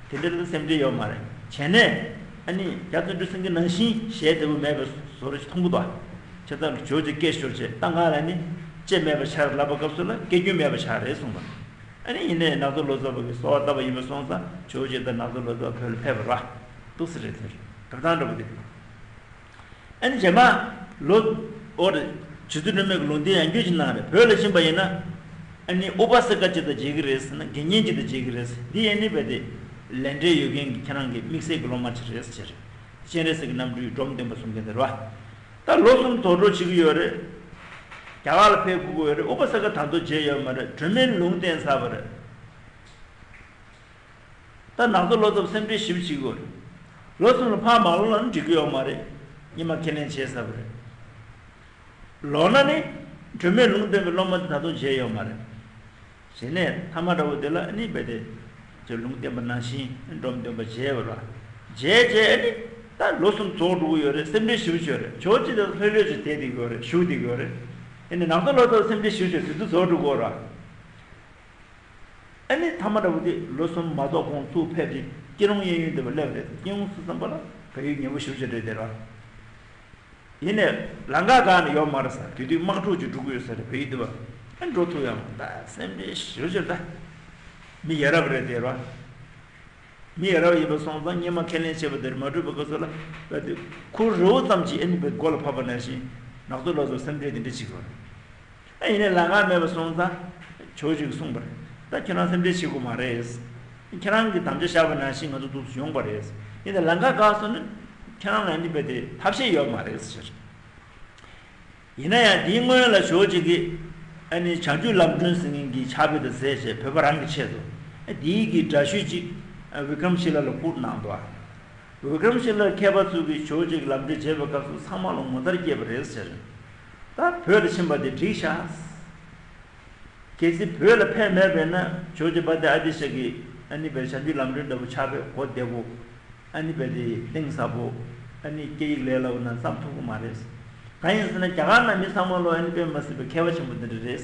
དེ་འདྲ་ལ་སེམས་ཁྲལ་ཡོད་མ་རེད། བྱས་ནས་ཨ་ནི་རྒྱ་བརྩོན་འགྲུས་སེང་གེ་ནང་བཞིན་ཞལ་བདེ་པོ་མེད་པའི་བཟོ་འདྲ་ཞིག་མཐོང་གི་འདུག་ཨ། བྱས་ཙང་ཇོ་བོ་རྗེ་སྐད་ཤོར་བྱས་ད་ང་ལ་ནི་ལྕེ་མེད་པ་ཆགས་ལབ་པ་སྐབས་སུ་ལ་སྐད་སྒྱུར་མེད་པ་ཆགས་རེད་གསུངས་པ། ཨ་ནི་ཡིན་ནའི་ནག་ཚོ་ལོ་ཙཱ་བ་གིས་གསོལ་བ་བཏབ་པ་ཡིན་པ་སོང་ཙང་ཇོ་བོ་རྗེ་དང་ནག་ཚོ་ལོ་ཙཱ་བ་བོད་ལ་ཕེབས་པ་རེད་བ། འདུག་སེ་རེད་དེ་རེད། འགྲོ་སྟངས་འདྲ་པོ་དེ། ཨ་ནི་རྗེས་མ་ལོ་འོ་རེད། རྗེ་བཙུན་སྒྲོལ་མས་ལུང་བསྟན་ཡང་བསྐྱར་ཅིག་གནང་རེད། བོད་ལ་ཕྱིན་པ་ཡིན་ན། ཨ་ནི་ཨུ་པ་སི་ཀ་ཅིག་དང་མཇལ་གི་རེད་ཟེར་ན་དགེ་བསྙེན་ཅིག་དང་མཇལ་གི་རེད་ཟེར། འདི་ཡན་ནི་བས་ཏེ། ལས་འབྲེལ་ཡོད་མཁན་གྱི་ཁྱེད་རང་གི་དམིགས་བསལ་གྱི་སློབ་མ་ཅིག་རེད་ཟེར། སྤྱན་རས་གཟིགས་ཀྱི་རྣམ་སྤྲུལ་འབྲོམ་སྟོན་པ་གསུང་མཁན་དེ་རེད་བ། ད་ལོ་གསུམ་རྫོགས་འགྲོ་བྱེད་ཀྱི་ཡོད་རེད། རྒྱ་གར་ལ་ཕེབས་དགོས་ཀྱི་ཡོད་རེད། ཨུ་པ་སི་ཀ་ད་དུང་མཇལ་ཡོད་མ་རེད། སྒྲོལ་མས་ལུང་བསྟན་ཚར་བ་རེད། ད་ནག་ཚོ་ལོ་ཙཱ་བ་སེམས་ཁྲལ་ཞེ་པོ་བྱེད་ཀྱི་ཡོད་རེད། ལོ་གསུམ་ལ་ཕར་མ་ལོག་ལ་ནི་འགྲིག་གི་ཡོད་མ་རེད། སྔོན་མ་ཁས་ལེན་བྱས་ཚར་བ་རེད། ལོག་ན་ནི། སྒྲོལ་མས་ལུང་བསྟན་པའི་སློབ་མ་དེ་ད་དུང་མཇལ་ཡོད་མ་རེད། བྱས་ནས་ཐ་མ་འདྲ་བོ་དེ་ལ་ཨ་ནི་རྦད་དེ། ཅེས་ལུང་བསྟན་པ་ནང་བཞིན་འབྲོམ་སྟོན་པ་མཇལ་བ་རེད། མཇལ་རྗེས་ཨ་ནི། ད་ལོ་གསུམ་རྫོགས་འགྲོ་གི་ཡོད་རེད། སེམས་ཁྲལ་ཞེ་པོ་བྱས་ཡོད་རེད། ཇོ་བོ་རྗེ་དེ་ལྷོད་ལྷོད་ཅིག་བསྡད་བསྡད་ཀྱི་ཡོད་རེད། བཞུགས་བསྡད་ཀྱི་ཡོད་རེད། ཨ་ནི་ནག་ཚོ་ལོ་ཙཱ་བ་སེམས་ཁྲལ་ཞེ་པོ་བྱས་དུས་ཚོད་རྫོགས་འགྲོ་གི་ཡོད་རེད། ཨ་ནི་ཐ་མ་འདྲ་བོ་དེ་ལོ་གསུམ་མ་གཏོགས་ཁོང་ཚུར་ཕེབས་རྗེས་སྐྱིད་གྲོང་གཡས་གཡོན་དེ་བ་སླེབས་རེད། སྐྱིད་གྲོང་སུ་བསམ་པ་ལ་བལ་ཡུལ་ཉེ་པོ་ཞེ་པོ་ཅིག་རེད་དེ་ར། ཡིན་ནའི་ལམ་ཁ་སྒང་ནས་ཡོད་མ་རེད་ཟེར། དེ་དུས་དམག་འཁྲུག་ཅིག་འགྲོ་གི་ཡོད་ས་རེད། བལ་ཡུལ་དེ་བ། ཨ་འགྲོ་ཐུབ་ཡོད་མ་རེད། ད་སེམས་ཁྲལ་ཞེ་པོ་ཅིག་རེད་ད། མི་ཡ་རབས་རེད་དེ་ར། མི་ཡ་རབས་ཡིན་པ་སོང་ཙང་སྔོན་མ་ཁས་ལེན་བྱས་པ་དེར་མ་འགྲུབ་པའི་སྐབས་སུ་ལ་རྦད་དེ་ཁུར་རེ་བོ་ཙམ་གྱིས་ཨ་ནི་བའི་མགོ་ལ་ཕབ་པ་ནང་བཞིན་ནག་ཚོ་ལོ་ཙཱ་བ་སེམས་ཁྲལ་དེ་འདྲ་བྱེད་ཀྱི་ཡོད་རེད། ཨ་ཡིན་ནའི་ལམ་ཁ་མེད་པ་སོང་ཙང་ཇོ་བོ་རྗེས་གསུངས་པ་རེད། ད་ཁྱེད་རང་སེམས་ཁྲལ་བྱེད་དགོས་མ་རེད། ཁྱེད་རང་གིས་དམ་བཅའ་བཞག་པ་ནང་བཞིན་ང་ཚོ་འདུག་སེ་ཡོང་པ་རེད། ཡིན་ནའི་ལམ་ཁ་བཀག་སོང་ན་ཁྱེད་རང་ལ་ནི་རྦད་དེ་ཐབས་ཤེས་ཡོད་མ་རེད་ཟེར། ཡིན་ན་ཡང་དེའི་སྔོན་ལ་ཇོ་བོ་རྗེ་གིས་ཨ་ནི་བྱང་ཆུབ་ལམ་སྒྲོན་ཟེར་མཁན་གྱི་ཕྱག་དཔེ་དང་མཛད་བྱས་བོད་པ་རང་གི་ཆེད་དུ་ཨ་དེའི་གི་འདྲ་བཤུས་ཅིག་ཨ་བི་ཀྲམ་ཤི་ལ་ལ་བསྐུར་གནང་འདུག་ཨ། བི་ཀྲམ་ཤི་ལ་མཁས་པ་ཚོ་གིས་ཇོ་བོ་རྗེ་གི་ལམ་འབྲས་མཇལ་བའི་སྐབས་སུ་ཚང་མ་ལ་ངོ་མཚར་སྐྱེས་པ་རེད་ཟེར། ད་བོད་ལ་ཕྱིན་པ་དེ་འགྲིག་ཤག། གལ་སྲིད་བོད་ལ་ཕེབས་མེད་པས་ན་ཇོ་བོ་རྗེ་དཔལ་ལྡན་ཨ་ཏི་ཤ་གི་ཨ་ནི་བའི་བྱང་ཆུབ་ལམ་སྒྲོན་འདྲ་པོ་ཕྱག་དཔེ་གོ་བདེ་པོ། ཨ་ནི་བའི་དེ་གཏིང་ཟབ་པོ། ཨ་ནི་སྐད་ཡིག་ལས་སླ་པོ་ནང་བརྩམས་ཐུབ་ཀྱི་མ་རེད། གང་ཡིན་ཟེར་ན་རྒྱ་གར་ནང་མི་ཚང་མ་ལོ་ཨ་ནི་དཔེ་མ་སྲིད་པའི་མཁས་པ་ཆེན་པོ་འདི་འདྲ་རེད།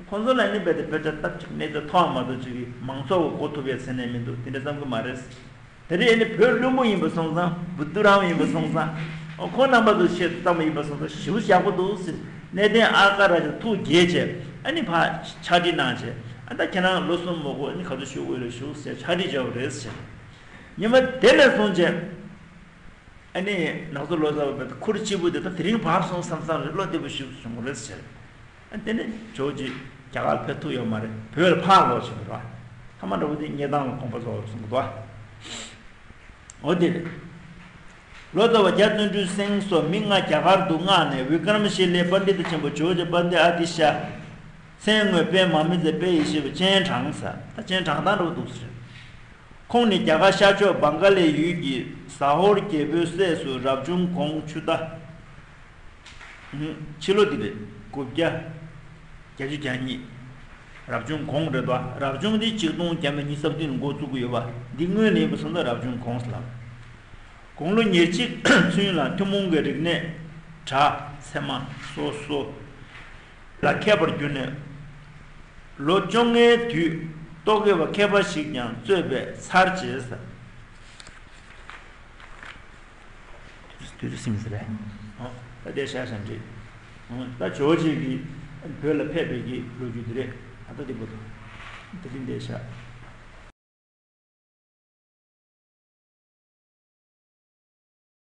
ཁོང་ཚོ་ལ་ཨ་ནི་བའི་དེ་དཔེ་ཆ་སྟབས་གཅིག་གནས་ཚད་མཐོ་བ་མ་གཏོགས་ཅིག་གིས་མང་ཚོགས་ཀྱི་གོ་ཐུབ་པའི་ཚད་ནས་མི་འདུག། དེ་འདྲ་བརྩམས་ཀྱི་མ་རེད། དེ་རིང་ཨ་ནི་བོད་བླུན་པོ་ཡིན་པ་སོང་ཙང་བུ་དུ་རམ་ཡིན་པ་སོང་ཙང་། ཨོ་ཁོང་རྣམ་པ་ཚོ་ཆེད་དུ་བརྩམས་པ་ཡིན་པ་སོང་ཙང་ཞེ་པོ་ཡག་པོ་འདུག་ཟེར། གནས་བརྟན་ཨ་ཀ་ར་ཇ་ཐུགས་དགྱེས་བྱས་ཨ་ནི་ཕར་ཕྱག་བྲིས་གནང་བྱས། ཨ་ད་ཁྱེད་རང་ལོ་གསུམ་མ་གཏོགས་ཨ་ནི་ག་ཚོད་བཞུགས་དགོས་རེད་བཞུགས་ཟེར་ཕྱག་བྲིས་བྱས་པ་རེད་ཟེར། ཉི་མ་དེ་ནས་བཟུང་བྱས་ཨ་ནི་ནག་ཚོ་ལོ་ཙཱ་བ་ཁུར་གཅིག་པུ་དེ་ད་དེ་རིང་བབས་སོང་བསམ་བསམ་རེད། བློ་བདེ་པོ་ཞིག་བྱུང་བ་རེད་ཟེར། ཨ་དེ་ནས་ཇོ་བོ་རྗེ་རྒྱ་གར་ཕེབས་ཐུབ་ཡོད་མ་རེད། བོད་ལ་ཕར་ལོག་ཕྱིན་པ་རེད། ཐ་མ་འདྲ་བོ་དེ་སྙེ་ཐང་ལ་དགོངས་པ་རྫོགས་པར་གསུངས་འདུག། འོ་དེ་རེད། ལོ་ཙཱ་བ་རྒྱ་བརྩོན་འགྲུས་སེང་སོགས་མི་ལྔ་རྒྱ་གར་དུ་མངགས་ནས་བི་ཀྲམ་ཤི་ལའི་པཎྜི་ཏ་ཆེན་པོ་ཇོ་བོ་རྗེ་དཔལ་ལྡན་ཨ་ཏི་ཤ། མཚན་དངོས་དཔལ་མང་མི་མཛད་དཔལ་ཡེ་ཤེས་པ་སྤྱན་དྲངས་ས། ད་སྤྱན་དྲངས་སྟངས་འདྲ་བོ་འདུག་ཟེར། ཁོང་ནི་རྒྱ་གར་ཤར་ཕྱོགས་བང་ག་ལའི་ཡུལ་གྱི་ཟ་ཧོར་རྒྱལ་པོའི་སྲས་སུ་རབ་བྱུང་གོང་ཆུ་ཟླ། ཕྱི་ལོ་འདི་རེད། དགུ་བརྒྱ། བརྒྱད་ཅུ་གྱ་གཉིས། རབ་བྱུང་གོང་རེད་དོ། རབ་བྱུང་འདི་ཆིག་སྟོང་བརྒྱ་མེད་ཉི་ཤུ་རྩ་བདུན་ལ་འགོ་བཙུགས་ཀྱི་ཡོད་པ་འདི་སྔོན་ལ་ཡིན་པ་སོང་ཙང་རབ་བྱུང་གོང་ཟེར་ལབ། དགུང་ལོ་ཉེར་གཅིག་ཚུན་ལ་ཐུན་མོང་གི་རིག་གནས་གྲྭ་ཚད་མ་སོ་སོ་ལ་མཁས་པར་གྱུར་ནས། ལོ་བཅོ་ལྔའི་དུས་རྟོག་གེ་པ་མཁས་པ་ཞིག་ཀྱང་གཙོས་པའི་ཚར་བཅད་ཟེར། དུས་ཚོད་ཟིན་ཟེར་རེད། ད་དེ་ཤ་ཤ་འདྲི། ད་ཇོ་བོ་རྗེ་གིས་བོད་ལ་ཕེབས་པའི་གི་ལོ་རྒྱུས་འདི་རེད། ད་ལྟ་འདི་པོ་དང་། དེ་རིང་འདི་ཤ།